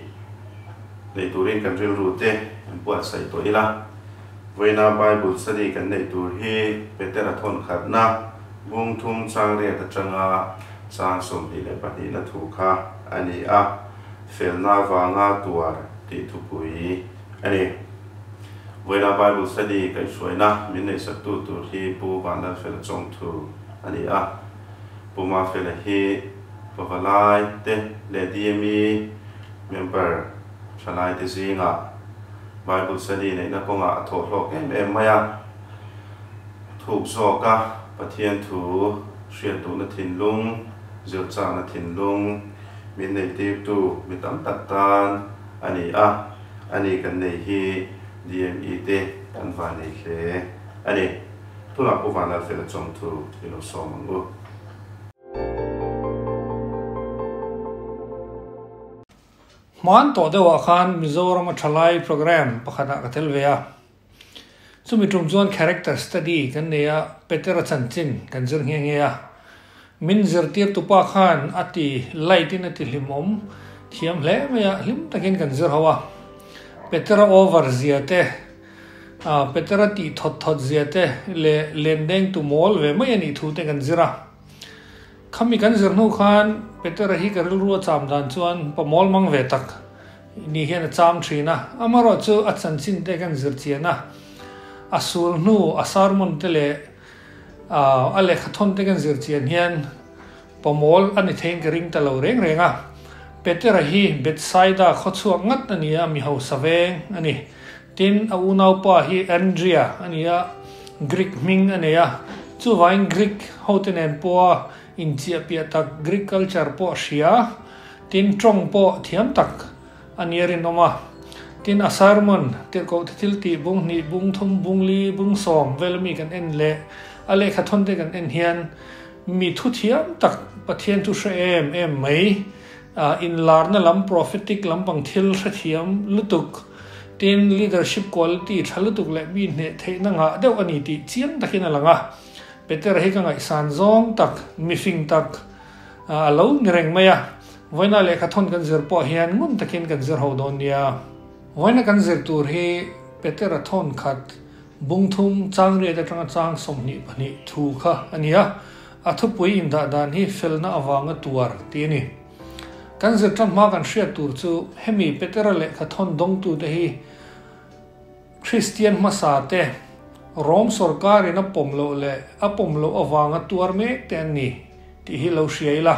Speaker 3: nei turin kan rilru te an buatsaih tawh ila. Vawiina Bible study kan neih tur hi Petera thawn khatna bung thum chang riat atanga chang 22 na thu kha a ni a. Felna vanga tuar tih thupui a ni. Vawiina Bible Study kaihhruaina min neihsaktu tur hi Pu Vanlalfela Chawngthu a ni a. Pu Mafela hi Pavalai te leh DME member thalai te zingah Bible Study neihna kawngah a thawh hlawk em em mai a. Thuk zawka Pathian thu hriat duhna thinlung, zirchakna thinlung, Min neitirtu mi tam tak tan a ni a, a ni kan nei hi DME te kan va nei hle a ni. Tunah Pu Vanlalfela chawngthu i lo sawm ang u.
Speaker 13: Hman tawh deuhah khan Mizorama thalai programme pakhatah ka tel ve a. Chumi tum chuan character study kan nei a, Petera chanchin kan zir nghe nghe a. Min zirtir tupa khan a ti light in a ti hlimawm thiam hle mai a, hlim takin kan zir ho a. Petera over zia te, Petera tih thawt thawt zia te leh lendeng tu mawl ve mai a nih thu te kan zir a. Khami kan zir hnu khan Petera hi ka rilru a cham dan chuan pa mawl mang ve tak Ni hian a cham thin a, amarawh chu a chanchin te kan zir chian a, a sul hnu a sermon te leh a lehkhathawn te kan zir chian hian pawmawl a ni theiin ka ring ta lo reng reng a. Petera hi Bethsaida khawchhuak ngat a ni a, mi hausa veng a ni. Tin, a unaupa hi Andrea a ni a, Greek hming a nei a, chuvangin Greek hote nen pawha inchiahpiah tak Greek culture pawh a hria. Tin, tawng pawh thiam tak a nia rinawm a. Tin, a sermon, tirhkoh te thil tih bung hnih, bung thum, bung li, bung sawm vel ami kan en leh a lehkha thawn te kan en hian mi thu thiam tak, Pathian thu hre em em mai, inlarna lam, prophetic lampang thil hrethiam lutuk, tin, leadership quality tha lutuk leh mi hneh theihna ngah deuh a ni tih chiang takin a lang a. Petera hi ka ngaihsan zawng tak, mifing tak, A lo ni reng mai a, vawiina lehkha thawn kan zir pawh hian ngun takin kan zir ho dawn nia. Vawiina kan zir tur hi Petera thawn khat bung thum chang riat atanga chang 22 thu kha a ni a, a thupui indah dan hi felna avanga tuar tih a ni. Kan zir tan hma kan hriat tur chu hemi Petera lehkha thawn dawngtute hi Kristian hmasa te, Rom sawrkarin a pawm loh leh a pawm loh avanga tuar mek te an ni tih hi lo hria ila.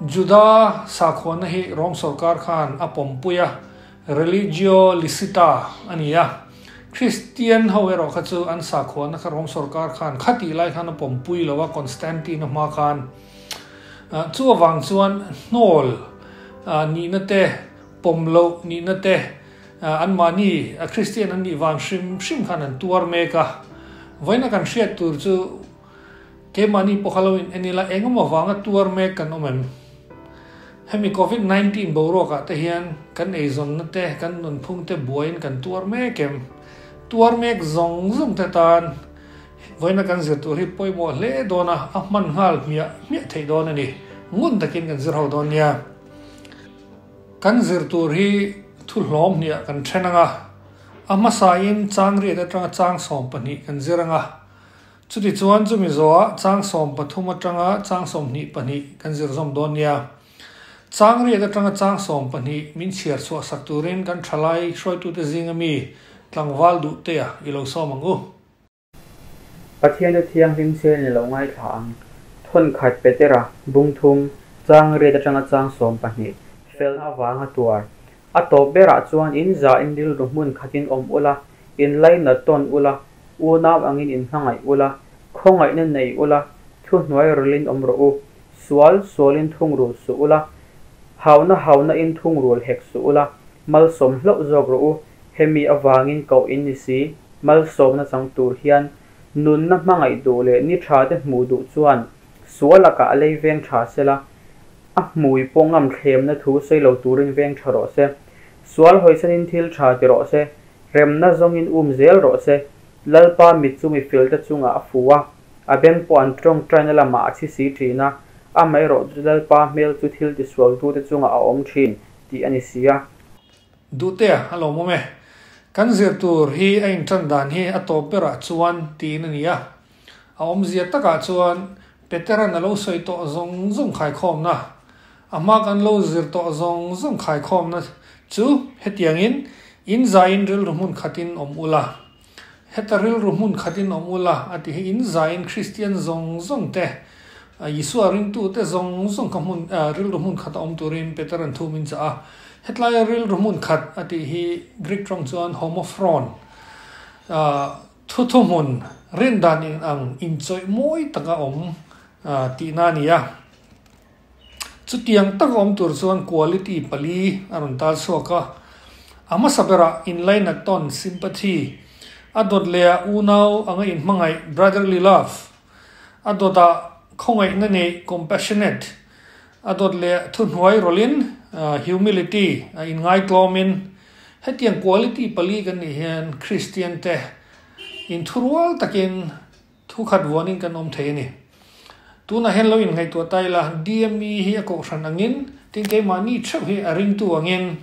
Speaker 13: Juda sakhuana hi Rom sawrkar khan a pawmpui a, religio licita a ni a. Kristian ho erawh kha chu an sakhuana kha Rom sawrkar khan khatih lai khan a pawmpui lo a, Constantine-a hma khan. Chu avang chuan hnawl nihna te, pawm loh nihna te, Anmahni a Kristian an nih vang hrim hrim khan an tuar mek a. Vawiina kan hriat tur chu keimahni pawh kha lo in en ila engemaw vanga tuar mek kan awm em? Hemi Covid 19 boruakah te hian kan eizawnna te, kan nunphung te buaiin kan tuar mek em? Tuar mek zawng zawng te tan vawiina kan zir tur hi pawimawh hle dawn a, a hman nghal hmiah hmiah theih dawn a ni. Ngun takin kan zir ho dawn nia. Kan zir tur hi thu hlawm hniah kan then ang a, a hmasain chang riat atanga chang 12 kan zir ang a, chutichuan chumi zawhah chang 13 atanga chang 22 kan zir zawm dawn nia. Chang riat atanga chang 12 min chhiar chhuah sak turin kan thalai hruaitute zinga mi tlangval duh tea i lo sawm ang u.
Speaker 14: Pathian chu thianghlim se ni lo ngaithla ang. Thawn khat Petera, bung thum, chang riat atanga chang 12, felna avanga tuar. A tawp berah chuan in za in rilru hmun khatin awm ula, in lainat tawn ula, unau angin in hmangaih ula, khawngaihna nei ula, thuhnuai rawlin awm rawh u, sual sualin thungrul suh ula, hauna hauna in thungrul hek suh ula, malsawm hlauh zawk rawh u, hemi avangin koh in ni si, malsawmna chang tur hian nunna hmangaih duh leh ni tha te hmuh duh chuan sual lakah a lei veng tha sela, a hmui pawh ngam thlemna thu sawi lo turin veng tha rawh se. Sual hawisanin thil tha ti rawh se, remna zawngin um zel rawh se. Lalpa mit chu mi fel te chungah a fu a, a beng pawh an tawngtaina lamah a chhi si thin a, amaherawhchu Lalpa hmel chu thil tisualtute chungah a awm thin tih a ni si a.
Speaker 13: Duhtea a lawmawm e. Kan zir tur hi a intan dan hi a tawp berah chuan tiin a ni a. A awmzia takah chuan Petera'n a lo sawi tawh zawng zawng khaikhawmna, a hma kan lo zir tawh zawng zawng khaikhawmna chu hetiangin, In zaiin rilru hmun khatin awm ula. Heta rilru hmun khatin awm ula a ti hi in zaiin Kristian zawng zawng te, Isua ringtute zawng zawng kha hmun rilru hmun khat a awm turin Petera'n thu min chah a. Hetlaia rilru hmun khat a tih hi Greek tawng chuan homophron, thu thuhmun rindan in ang inchawih mawi taka awm tihna a ni a. Chutiang taka awm tur chuan quality pali a rawn tal chhuak a. A hmasa berah inlainat tawn, sympathy, a dawt lehah unau anga inhmangaih, brotherly love, a dawtah khawngaihna neih, compassionate, a dawt leh thuhnuai rawlhin, humility, a inngaihtlawmin. Hetiang quality pali kan nih hian Kristian te inthurual takin Thu khat vuanin kan awm thei a ni. Tunah hian lo inngaihtuah ta ila, DME hi a kohhran angin, tin keimahni theuh hi a ringtu angin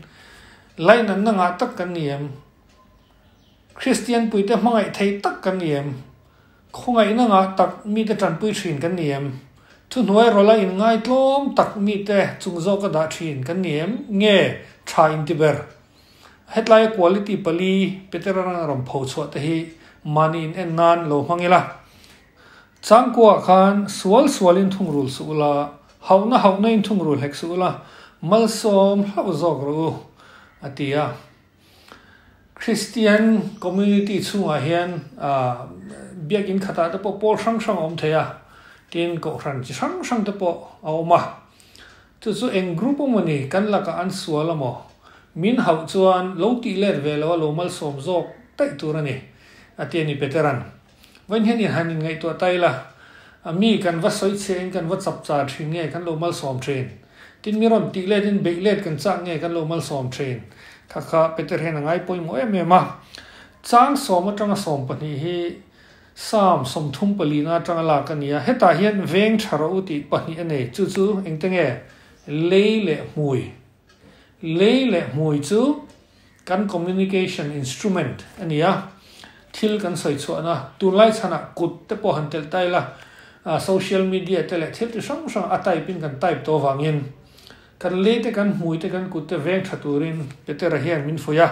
Speaker 13: lainatna ngah tak kan ni em? Kristian puite hmangaih thei tak kan ni em? Khawngaihna ngah tak mite tanpui thin kan ni em? Thuhnuai rawla inngaitlawm tak mite chung zawka dah thin kan ni em? Nge tha inti ber? Hetlaia quality pali Petera'n a rawn pho chhuah te hi mahni in en nan lo hmang ila. Changkua khan sual sualin thungrul suh ula, hauhna hauhna in thungrul hek suh ula, malsawm hlauh zawk rawh u, a ti a. Christian community chhungah hian biakin khatah te pawh pawl hrang hrang a awm thei a, tin kohhran chi hrang hrang te pawh a awm a. Chu chu eng group emaw ni kan lakah an sual amaw? Min hauh chuan lo tih let ve lo a lo malsawm zawk daih tur a ni, a ti a ni Petera'n. Vawiin hian in han inngaihtuah ta ila, a mi kan va sawi chhiah in kan va chap char thin nge kan lo malsawm thin? Tin mi rawn tih let in beih let kan chak nge kan lo malsawm thin? Kha kha Peter hian a ngai pawimawh em em a. Chang sawm atanga 12 hi Psalm 34 na atanga lak a ni a, hetah hian veng tha rawh u tih pahnih a nei, chu chu engte nge? Lei leh hmui. Lei leh hmui chu kan communication instrument a ni a, thil kan sawi chhuahna, tunlai chhanah kut te pawh han telh ta ila, social media te leh thil ti hrang hrang a type in kan type tawh avangin kan lei te kan hmui te kan kut te veng tha turin Petera hian min fuih a.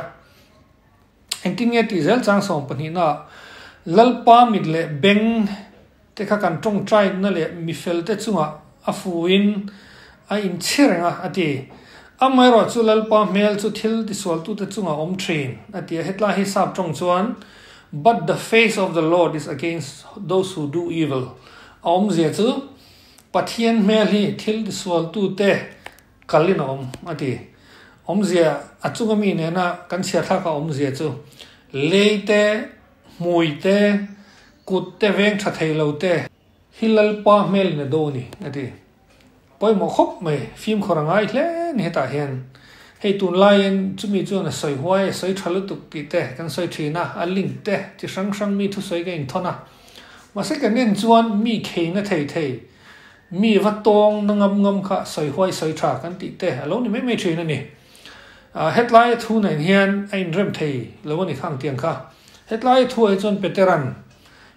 Speaker 13: Engtin nge tih zel chang 12 na Lalpa mit leh beng te kha kan tawngtaina leh mifel te chungah a fuin a inchhi reng a, a ti. Amaherawh chu Lalpa hmel chu thil tisualtute chungah awm thin, a ti a. Hetlai hi sap tawng chuan, But the face of the Lord is against those who do evil. A awmzia chu Pathian hmel hi thil tisualtute Kalin a awm, a ti. Awmzia, a chunga mi nena kan chhiathlak a awmzia chu lei te, hmui te, kut te veng tha thei lo te hi Lalpa hmelin a do a ni, a ti. Pawimawh khawp mai, fimkhawr a ngai hle ni hetah hian. Hei tunlaiin chumi chuan a sawi huai, a sawi tha lutuk tih te kan sawi thin a, a link te chi hrang hrang mi thusawi ka inthawn a. Mahse kan en chuan mi kheina thei thei Mi va tawng na ngam ngam kha sawi huai sawi tha kan tih te a lo ni mai mai thin a ni. Hetlai a thu nen hian a inrem thei lo a ni khang tiang kha. Hetlai a thu ah chuan Petera'n,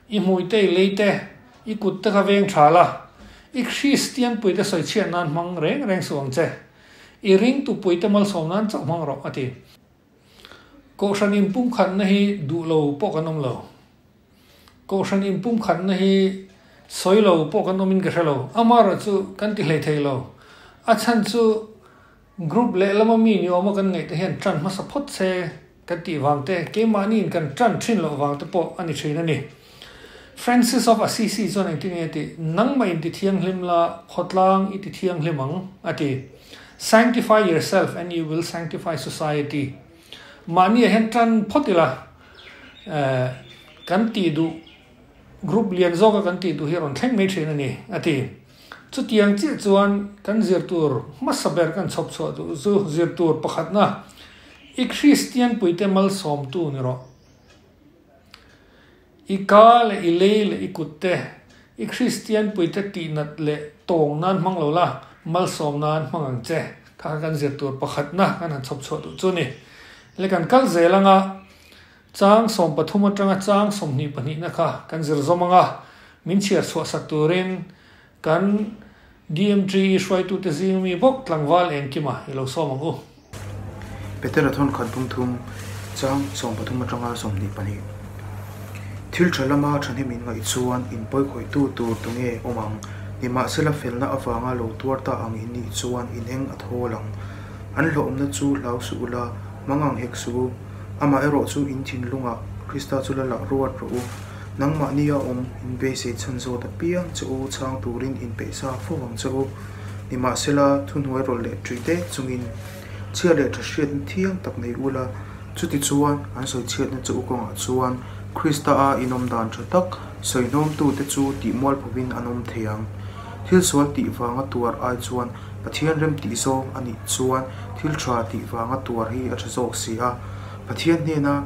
Speaker 13: I hmui te, i lei te, i kut te kha veng tha la, i Kristian puite sawi chhiat nan hmang reng reng suh ang che. I ringtu puite malsawm nan chauh hmang rawh, a ti. Kohhran inpumkhatna hi duh lo pawh kan awm lo. Kohhran inpumkhatna hi sawi lo pawh kan awmin ka hre lo. Amaherawhchu kan ti hlei thei lo. A chhan chu group lehlama mi ni awma kan ngaih te hian ṭan hmasa phawt se kan tih vang te, keimahniin kan ṭan ṭhin loh vang te pawh a ni ṭhin a ni. Francis of Assisi chuan engtin nge a tih? Nangmah in ti thianghlim la, khawtlang i ti thianghlim ang, a ti. Sanctify yourself and you will sanctify society. Mahniah hian ṭan phawt ila, kan tih duh, group lian zawka kan tih duh hi a rawn thleng mai ṭhin a ni, a ti. Chutiang chiah chuan kan zir tur hmasa ber kan chhawp chhuah duh chu zir tur pakhatna, I Kristian puite malsawmtu ni rawh. I ka leh i lei leh i kut te, i Kristian puite tihnat leh tawng nan hmang lo la, malsawm nan hmang ang che. Kha kha kan zir tur pakhatna kan han chhawp chhuah duh chu a ni. Le kan kal zel anga chang 13 atanga chang 22 na kha kan zir zawm anga min chhiar chhuah sak turin kan DMTE hruaitute zing mi bawk tlangval engkima i lo sawm ang u.
Speaker 15: Petera thawn khat bung thum chang 13 atanga 22. Thil tha lama thahnem in ngaih chuan in pawikhawihtu tur tunge awm ang? Nimahsela felna avanga lo tuar ta ang in nih chuan in eng a thawl ang. An hlawhawmna chu hlau suh ula, hmang ang hek suh u. Amaherawh chu in thinlungah Krista chu la lah ruat rawh u. Nangmahni a awm in beisei chhan zawt apiang che u chhang turin in peihsa fo ang che u. Nimahsela, thuhnuai rawlh leh ṭui te chungin chhia leh ṭha hriatna thiang tak nei ula, chuti chuan an sawi chhiatna che u kawngah chuan Krista a inawm dan ṭha tak sawi hnawmtute chu tih mualphovin an awm thei ang. Thil sual tih vanga tuar ai chuan Pathian rem tih zawng a nih chuan thil ṭha tih vanga tuar hi a ṭha zawk si a. Pathian hnena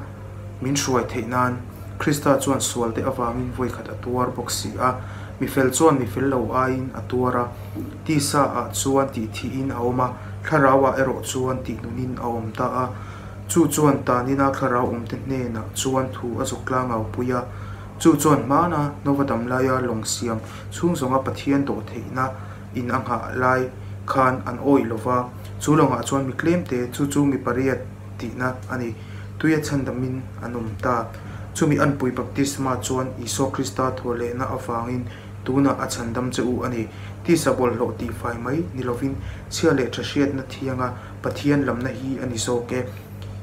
Speaker 15: min hruai theih nan Krista chuan sualte avangin vawikhat a tuar bawk si a, mi fel chuan mi fel lo aiin a tuar a, tisa ah chuan tih thihin a awm a, thlarau ah erawh chuan tih nunin a awm ta a. Chu chuan tanina thlarau awmte hnenah chuan thu a zuk tlangau pui a, chu chuan hmana Nova dam laia lawng siam chhung zawnga Pathian dawh theihna in a nghah lai khan an awih lo va, chu lawngah chuan mi tlemte chu chu mi pariat tihna a ni. Tuia chhandamin an awm ta. Chumi anpui baptisma chuan Isua Krista thawhlehna avangin tunah a chhandam che u a ni. Tisa bawlhhlawh tihfai mai ni lovin chhia leh tha hriatna thianga Pathian lamna hi a ni zawk e.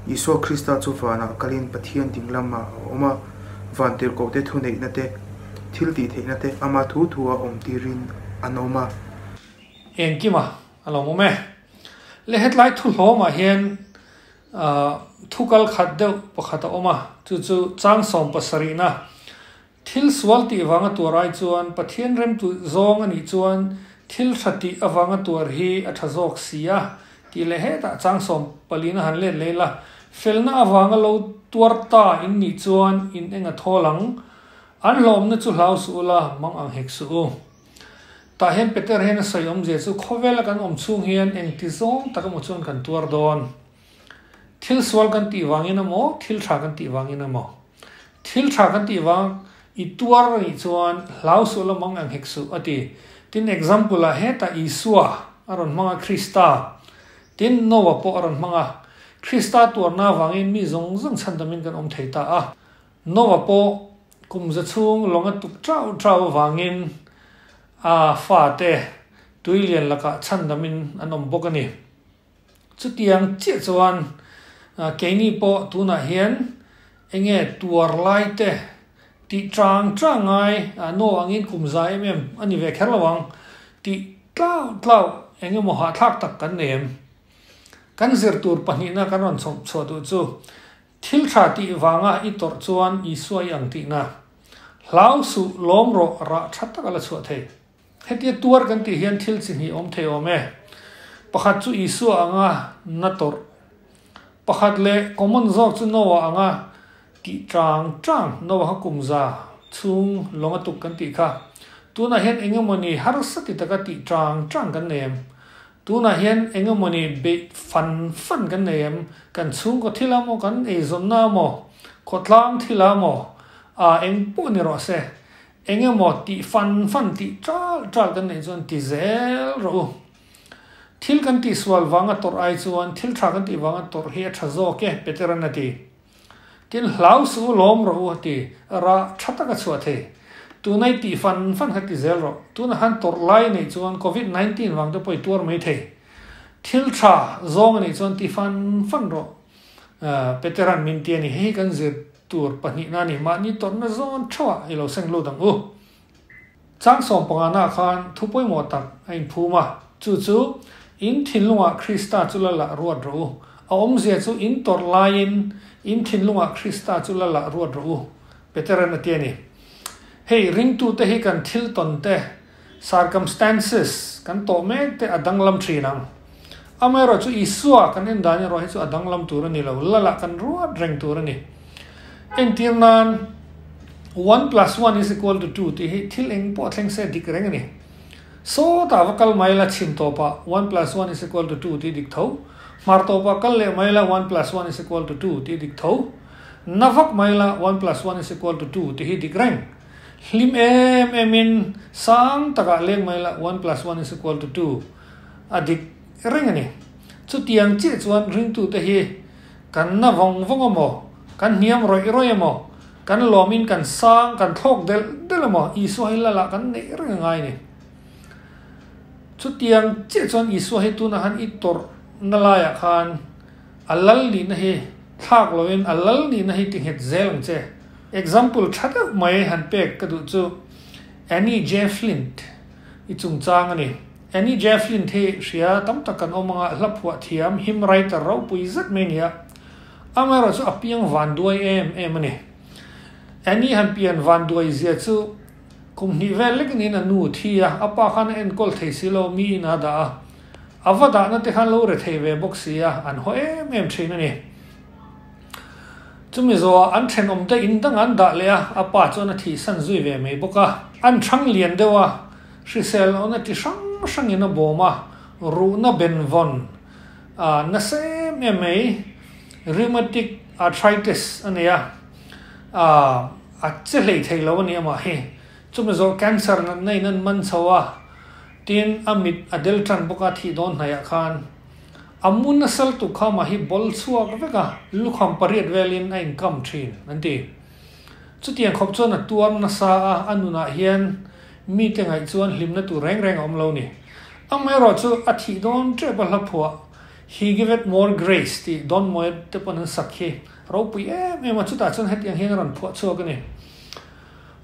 Speaker 15: Isua Krista chu vanah kalin Pathian ding lamah a awm a, van tirhkohte thuneihna te, thil tihtheihna te ama thu thua awm tirin an awm a.
Speaker 13: Engkima a lo awm e. Le hetlai thuhlawmah hian Thu kal khat deuh pakhat a awm a, chu chu chang 70na thil sual tih vanga tuar ai chuan Pathian remtu zawng a nih chuan thil tha tih avanga tuar hi a tha zawk si a tih leh hetah chang 14na han let leh ila, felna avanga lo tuar ta in nih chuan in eng a thawl ang, an hlawmna chu hlau suh ula, mang ang hek suh u. Tah hian Peter hian a sawi awmzia chu khawvela kan awm chhung hian engti zawng tak emaw chuan kan tuar dawn. Thil sual kan tih vangin emaw, thil tha kan tih vangin emaw. Thil tha kan tih vang i tuar a nih chuan hlau suh la mang ang hek suh a ti. Tin example ah hetah Isua a rawn hmang a Krista. Tin Noah pawh a rawn hmang a. Krista tuarna vangin mi zawng zawng chhandamin kan awm thei ta a. Noah pawh kum za chhung lawng a tuk chau chau avangin a fate tui lian lakah chhandamin an awm bawk a ni. Chutiang chiah chuan keini pawh tunah hian enge tuar lai te tih chang chang ngai Noah angin kum za em em a ni ve kher lo ang tih tlau tlau engemaw hahthlak tak kan nei em? Kan zir tur pahnihna kan rawn chhawp chhuah duh chu Thil tha tih vanga i tawrh chuan Isua i ang tihna. Hlau suh, lawm rawh, rah tha tak a la chhuah thei. Hetia tuar kan tih hian thil chi hnih awm thei awm e. Pakhat chu Isua anga na tawrh. Pakhat leh common zawk chu Noah anga tih chang chang, Noah kha kum za chhung lawng a tuk kan tih kha. Tunah hian engemawni harsa ti taka tih chang chang kan nei em? Tunah hian eng emawni beih fan fan kan nei em? Kan chhungkaw thil a maw, kan eizawnna a maw, khawtlang thil a maw, aa eng pawh ni rawh se, eng emaw tih fan fan tih chal chal kan neih chuan ti zel rawh u. Thil kan tihsual vanga tawrh ai chuan thil tha kan tih vanga tawrh hi a tha zawk e, Peteran a ti. Tin, hlau suh u lawm rawh u a ti. Rah tha tak a chhuah thei. Tuna i tih fan fan kha ti zel rawh. Tuna khan tawrh lai neih chuan Covid 19 vang te pawh i tuar mai thei. Thil tha zawng a nih chuan ti fan fan rawh. Peteran min ti a ni. Hei hi kan zir tur pahnihna a ni. Mahni tawrhna zawn theuhah i lo seng lut ang u. Chang sawmpangana khan thu pawimawh tak a inphum a, chu chu, In thinlungah Krista chu la lah ruat rawh u. A awmzia chu in tawrh laiin in thinlungah Krista chu la lah ruat rawh u, Peteran a ti a ni. Hei, ringtute hi kan thil tawn te, circumstances, kan tawh mek te a danglam thin ang. Amaherawh chu Isua kan en dan erawh hi chu a danglam tur a ni lo, lalah kan ruat reng tur a ni. Entir nan, one plus one is equal to two tih hi thil eng pawh thleng se dik reng a ni. Sawtah va kal mai la chhim tawpah one plus one is equal to two tih dik tho, hmar tawpah kal leh mai la one plus one is equal to two tih dik tho, na vak mai la one plus one is equal to two tih hi dik reng. Hlim em emin sang takah leng mai la one plus one is equal to two. A dik reng a ni. Chutiang chiah chuan ringtute hi kan na vawng vawng emaw, kan hniam rawih rawih emaw, kan lawmin kan sang, kan thlawk delh delh emaw, Isua hi lalah kan neih reng a ngai a ni. Chutiang chiah chuan Isua hi tunah khan i tawrh na laiah khan a lal nihna hi thlak loin a lal nihna hi tinghet zel ang che. Example tha deuh mai han pek ka duh chu Annie J. Flint i chungchang a ni. Annie Jefflin hi hria tam tak kan awm anga hla phuah thiam, hymn writer ropui zet mai a ni a. Amaherawh chu a piang van duai em em a ni. Annie han pian van duai zia chu kum hnih vel lek niin a nu thi a, a pa khan a enkawl thei si lo, mi in a dah a. A va dahna te khan lo re thei ve bawk si a, an haw em em thin a ni. Chumi zawhah an thenawm te in dangah an dah leh a, a pa chuan a thihsan zui ve mai bawk a. An thang lian deuh a, Hrisel lohna ti hrang hrangin a bawm a, ruhna benvawn a nasa em em mai, rheumatic arthritis a nei a, a che hlei thei lo a ni amah hi. Chumi zawh cancer natna in an man chho a, tin a mit a del tan bawk a thih dawn hnaihah khan a mu nasa lutuk kha amah hi bawl chhuak vek a, lukham pariat velin a inkam thin an ti. Chutiang khawp chuan a tuar nasa a, a nunah hian Mite ngaih chuan hlimna tur reng reng a awm lo ni. Amaherawh chu a thih dawn tep a hla phuah He giveth more grace tih Don Moed te pawn an sak hi ropui em em a, chutah chuan hetiang hian a rawn phuah chhuak a ni.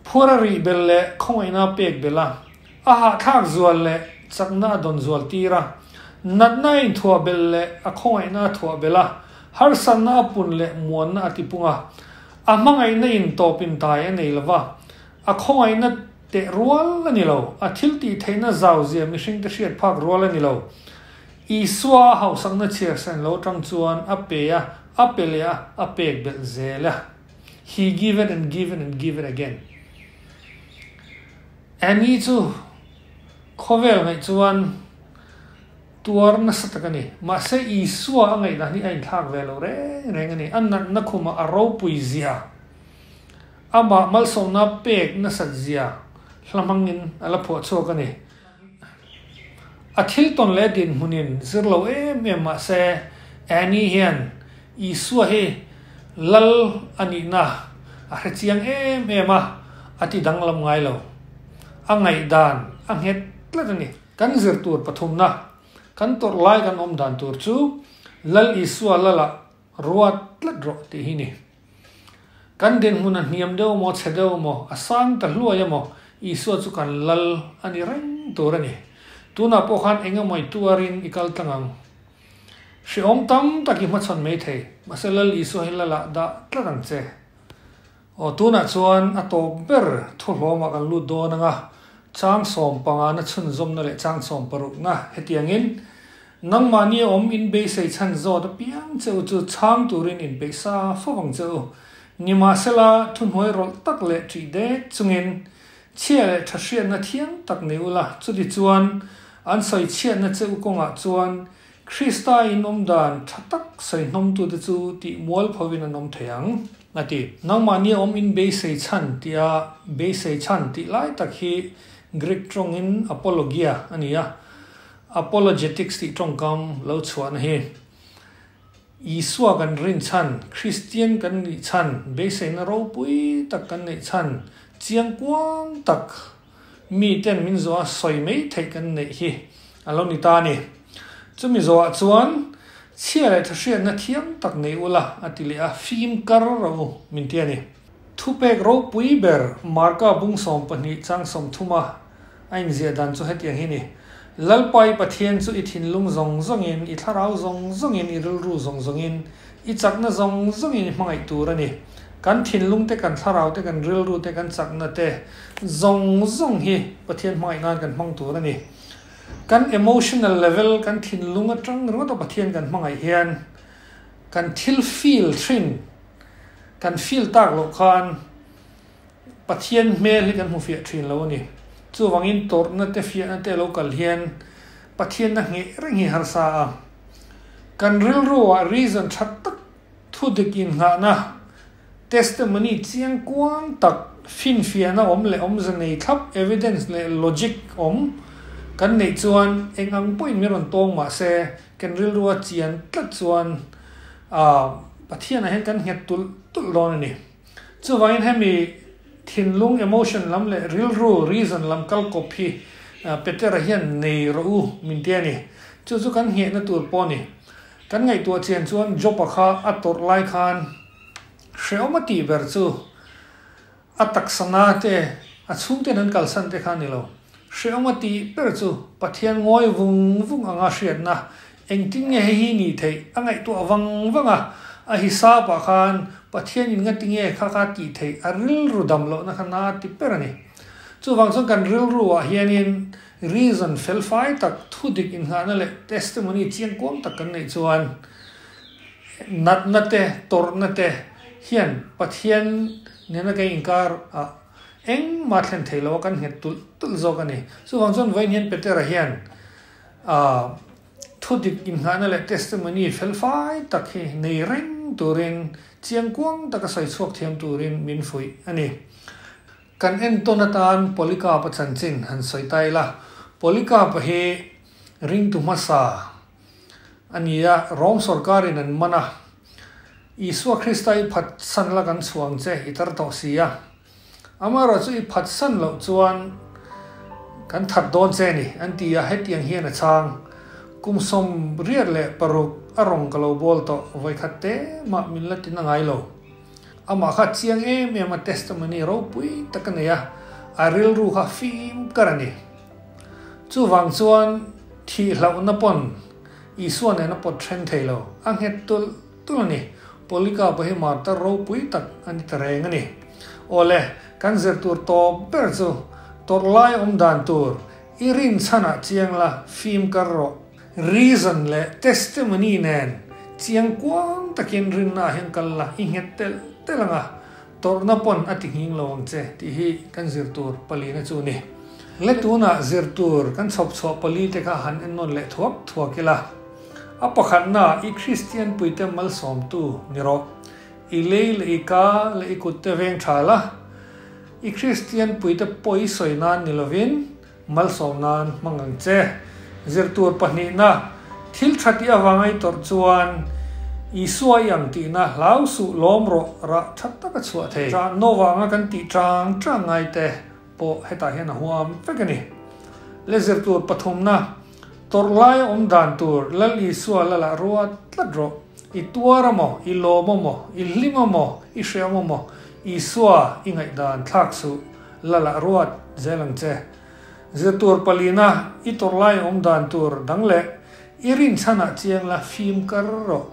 Speaker 13: Phuar a rih bel leh khawngaihna a pek bel a, a hahthlak zual leh chakna a dawn zual tir a, natna a inthuah bel leh a khawngaihna a thuah bel a, harsatna a pun leh muanna a tipung a, a hmangaihna in tawp intai a nei lova, A khawngaihna teh rual a ni lo, a thil tih theihna zau zia mihringte hriat phak rual a ni lo. Isua a hausakna chhiarsen lo atang chuan a pe a, a pe leh a, a pek belh zel a. He given and given and given again. Annie chu khawvel ngaih chuan tuar nasa tak a ni. Mahse Isua a ngaihdan hi a inthlak ve lo reng reng a ni. A natna khumah a ropui zia. Amah malsawmna pek nasat zia hla hmangin a la phuah chhuak a ni. A thil tawn leh dinhmunin zir lo em em mah se, Annie hian Isua hi Lal a nihna a hre chiang em em a, a ti danglam ngai lo. A ngaihdan a nghet tlat a ni. Kan zir tur pathumna, kan tawrh lai kan awm dan tur chu Lal Isua Lalah ruat tlat rawh tih hi ni. Kan dinhmun a hniam deuh maw, chhe deuh maw, a sang ta hluai emaw, Isua chu kan lal a ni reng tur a ni. Tunah pawh khan eng emaw i tuarin i kal tlang ang. Hrehawm tam tak i hmachhawn mai thei, mahse Lal Isua hi lalah dah tlat ang che. Aw, tunah chuan a tawp ber thuhlawmah kan lut dawn ang a, chang sawmpangana chhunzawmna leh chang sawmparukna hetiangin, Nangmahni a awm in beisei chhan zawt apiang che u chu chhang turin in peih sa fo vang che u. Nimahsela, thuhnuai rawlh tak leh ṭih dek chungin chhia leh ṭha hriatna thiang tak nei ula, chuti chuan an sawi chhiatna che u kawngah chuan Krista in awm dan ṭha tak sawi hnawmtute chu tih mual phovin an awm thei ang, a ti. Nangmahni a awm in beisei chhan tia beisei chhan tih lai tak hi Greek ṭawngin apologia a ni a. Apologetics tih tawngkam lo chhuahna hi Isua kan rin chhan, Kristian kan nih chhan, beiseina ropui tak kan neih chhan, chiangkuang tak miten min zawh a sawi mai theih kan neih hi a lo ni ta a ni. Chumi zawhah chuan chhia leh thahriatna thiam tak nei ula a ti leh a, fim kar rawh u min ti a ni. Thupek ropui ber Marka bung 12 chang 30 a A inziah dan chu hetiang hi ni, Lalpa i Pathian chu i thinlung zawng zawngin, i thlarau zawng zawngin, i rilru zawng zawngin, i chakna zawng zawngin i hmangaih tur a ni. Kan thinlung te, kan thlarau te, kan rilru te, kan chakna te zawng zawng hi Pathian hmangaih nan kan hmang tur a ni. Kan emotional level, kan thinlung atang ringawta Pathian kan hmangaih hian kan thil feel thin, kan feel tak loh khan, Pathian hmel hi kan hmu fiah thin lo a ni. Chuvangin tawrhna te fiahna te lo kal hian Pathianna ngheh reng hi harsa a. Kan rilru ah reason tha tak thu dik innghahna, testimony chiang kuang tak, finfiahna awm leh awmze nei thlap, evidence leh logic awm kan neih chuan eng ang pawhin min rawn tawng mah se kan rilru a chian tlat chuan Pathianah hian kan nghet tulh tulh dawn a ni. Chuvangin hemi thinlung, emotion, lam leh rilru, reason, lam kal kawp hi Petera hian nei rawh u min ti a ni. Chu chu kan nghehna tur pawh a ni. Kan ngaihtuah chian chuan Job-a kha a tawrh lai khan hrehawm a tih ber chu a taksa na te, a chhungten an kalsan te kha a ni lo. Hrehawm a tih ber chu Pathian ngawi vung vung anga hriatna Engtin nge hei hi nih theih? A ngaihtuah vang vang a, a hisap ah khan Pathian in ngati nge kha kha tih theih a rilru dam lohna kha na ti per a ni. Chuvang chuan kan rilru ah hianin reason fel fai tak, thu dik innghahna leh testimony chiangkuang tak kan neih chuan natna te, tawrhna te hian Pathian nena kan inkar ah engmah thlen thei lo a kan nghet tulh tulh zawk a ni. Chuvang chuan vawiin hian Petera hian A thudik inngahna leh testimony felfai tak hi nei reng turin chiangkuang taka sawi chhuak thiam turin min fuih a ni. Kan entawn atan Polycarp-a chanchin han sawi ta ila, Polycarp-a hi ringtu hmasa a ni a, Rome sawrkarin an man a, Isua Krista i phatsan la kan chhuang che i tar tawh si a, Amaherawhchu i phatsan loh chuan kan that dawn che ni, an ti a, hetiang hian a chhang. Kum 86 a rawng ka lo bawl tawh, vawikhat te mah min la tin a ngai lo. Amah kha chiang em em a testimony ropui tak a nei a, a rilru kha fim kar a ni. Chuvang chuan thih hlauhna pawn Isua nen a pawt then thei lo, a nghet tulh tulh a ni. Polika pawh hi martar ropui tak a ni ta reng a ni. Awle, kan zir tur tawp ber chu tawrh lai awm dan tur i rin chhanah chiang la fim kar rawh. Reason leh testimony nen chiang kuang takin rinna ah hian kal la i nghet telh telh ang a, tawrhna pawn a ti nghing lo ang che tih hi kan zir tur palina chu a ni. Le tunah zir tur kan chhawp chhuah pali te kha han ennawn leh thuak thuak ila. A pakhatna i Kristian puite malsawmtu ni rawh. I lei leh i ka leh i kutte veng tha la. I Kristian puite pawi sawi nan ni lovin malsawm nan hmang ang che. Zirtur pahnihna, thil tha tih avanga i tawrh chuan Isua i ang tihna hlau suh lawm rawh rah tha taka chhuah thei. Tah novanga kan tih tang tang ngai te pawh hetah hian a huam vek a ni. Le zirtur pathumna, Tawrh lai a awm dan tur Lal Isua lalah ruat tlat rawh. I tuar a maw, i lawm a maw, i hlim a maw, i hreawm a maw, Isua i ngaihdan thlak suh, lalah ruat zel ang che. Zirtur palina, i tawrh lai a awm dan tur dang leh i rinchhanah chiang la fim kar rawh.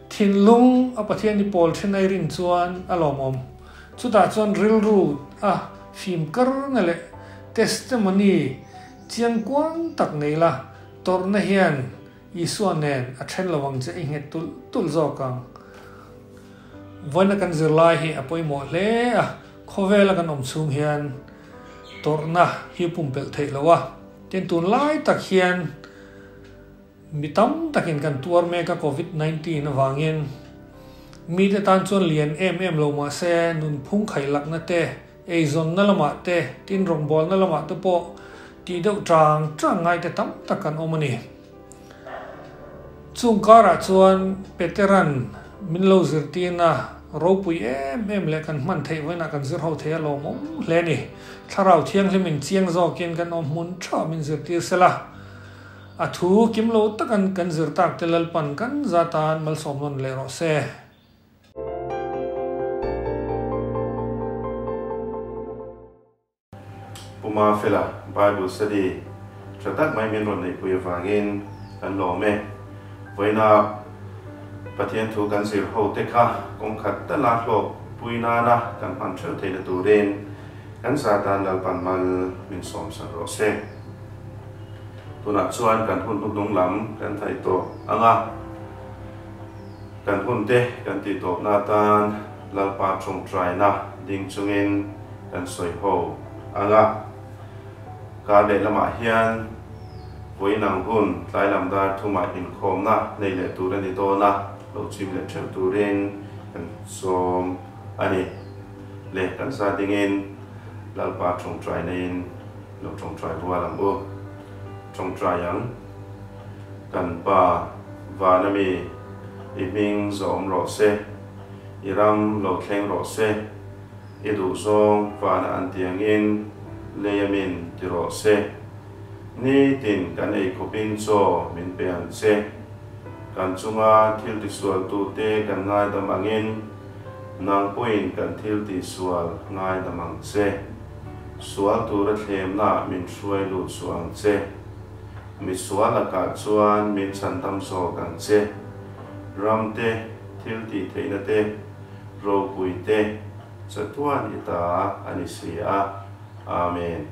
Speaker 13: Thinlung a Pathian i pawl thin a i rin chuan a lawmawm. Chutah chuan rilru a fim karna leh testimony Chiangkuang tak nei la, tawrhna hian Isua nen a then lo ang che i nghet tulh tulh zawk ang. Vawiina kan zirlai hi a pawimawh hle a, khawvela kan awm chhung hian tawrhna hi pumpelh theih lo a, tin tunlai tak hian Mi tam takin kan tuar mek a Covid 19 avangin mite tan chuan lian em em lo mah se nunphung khaih lakna te, eizawnna lamah te, tin rawngbawlna lamah te pawh Tih deuh chang chang ngai te tam tak kan awm a ni. Chung karah chuan Peteran min lo zirtirna ropui em em leh kan hman theih vawiinah kan zir ho thei a lawmawm hle a ni. Thlarau Thianghlimin chiang zawkin kan awm hmun tha min zirtir sela. A thu kim lo takan kan zir tak te Lalpan kan za tan malsawm nawn leh rawh se.
Speaker 3: Puma Fela Bible Study tha tak mai min rawn neihpui avangin kan lawm e. Vawiina Pathian thu kan zir ho te kha kawng khat tala hlawk pui nana kan hman theuh theihna turin kan za tan Lalpan mal min sawm sak rawh se. Tunah chuan kan hun hnuhnung lam kan thaih tawh ang a, kan hun te kan tih tawpna atan Lalpa tawngtaina ding chungin kan sawi ho ang a. Kar lehlamah hian vawiin ang hun tlai lam dar thumah inkhawmna nei leh tur a ni dawn a, lo chim leh theuh turin kan sawm a ni. Le kan za dingin Lalpa tawngtaina-in Lo tawngtai rual ang u. Tawngtai ang. Kan Pa, Vana mi, i hming zawm rawh se. I ram lo thleng rawh se. I duhzawng vana an ti angin lei a min ti rawh se. Nitin kan ei khawpin chaw min pe ang che. Kan chunga thil tisualtute kan ngaidam angin nang pawhin kan thil tihsual ngaidam ang che. Sual tura thlemna min hruai lut suh ang che. Mi sual lakah chuan min chhandam zawk ang che. Ram te, thil tih theihna te, ropui te, chatuan i ta a ni si a. Amen.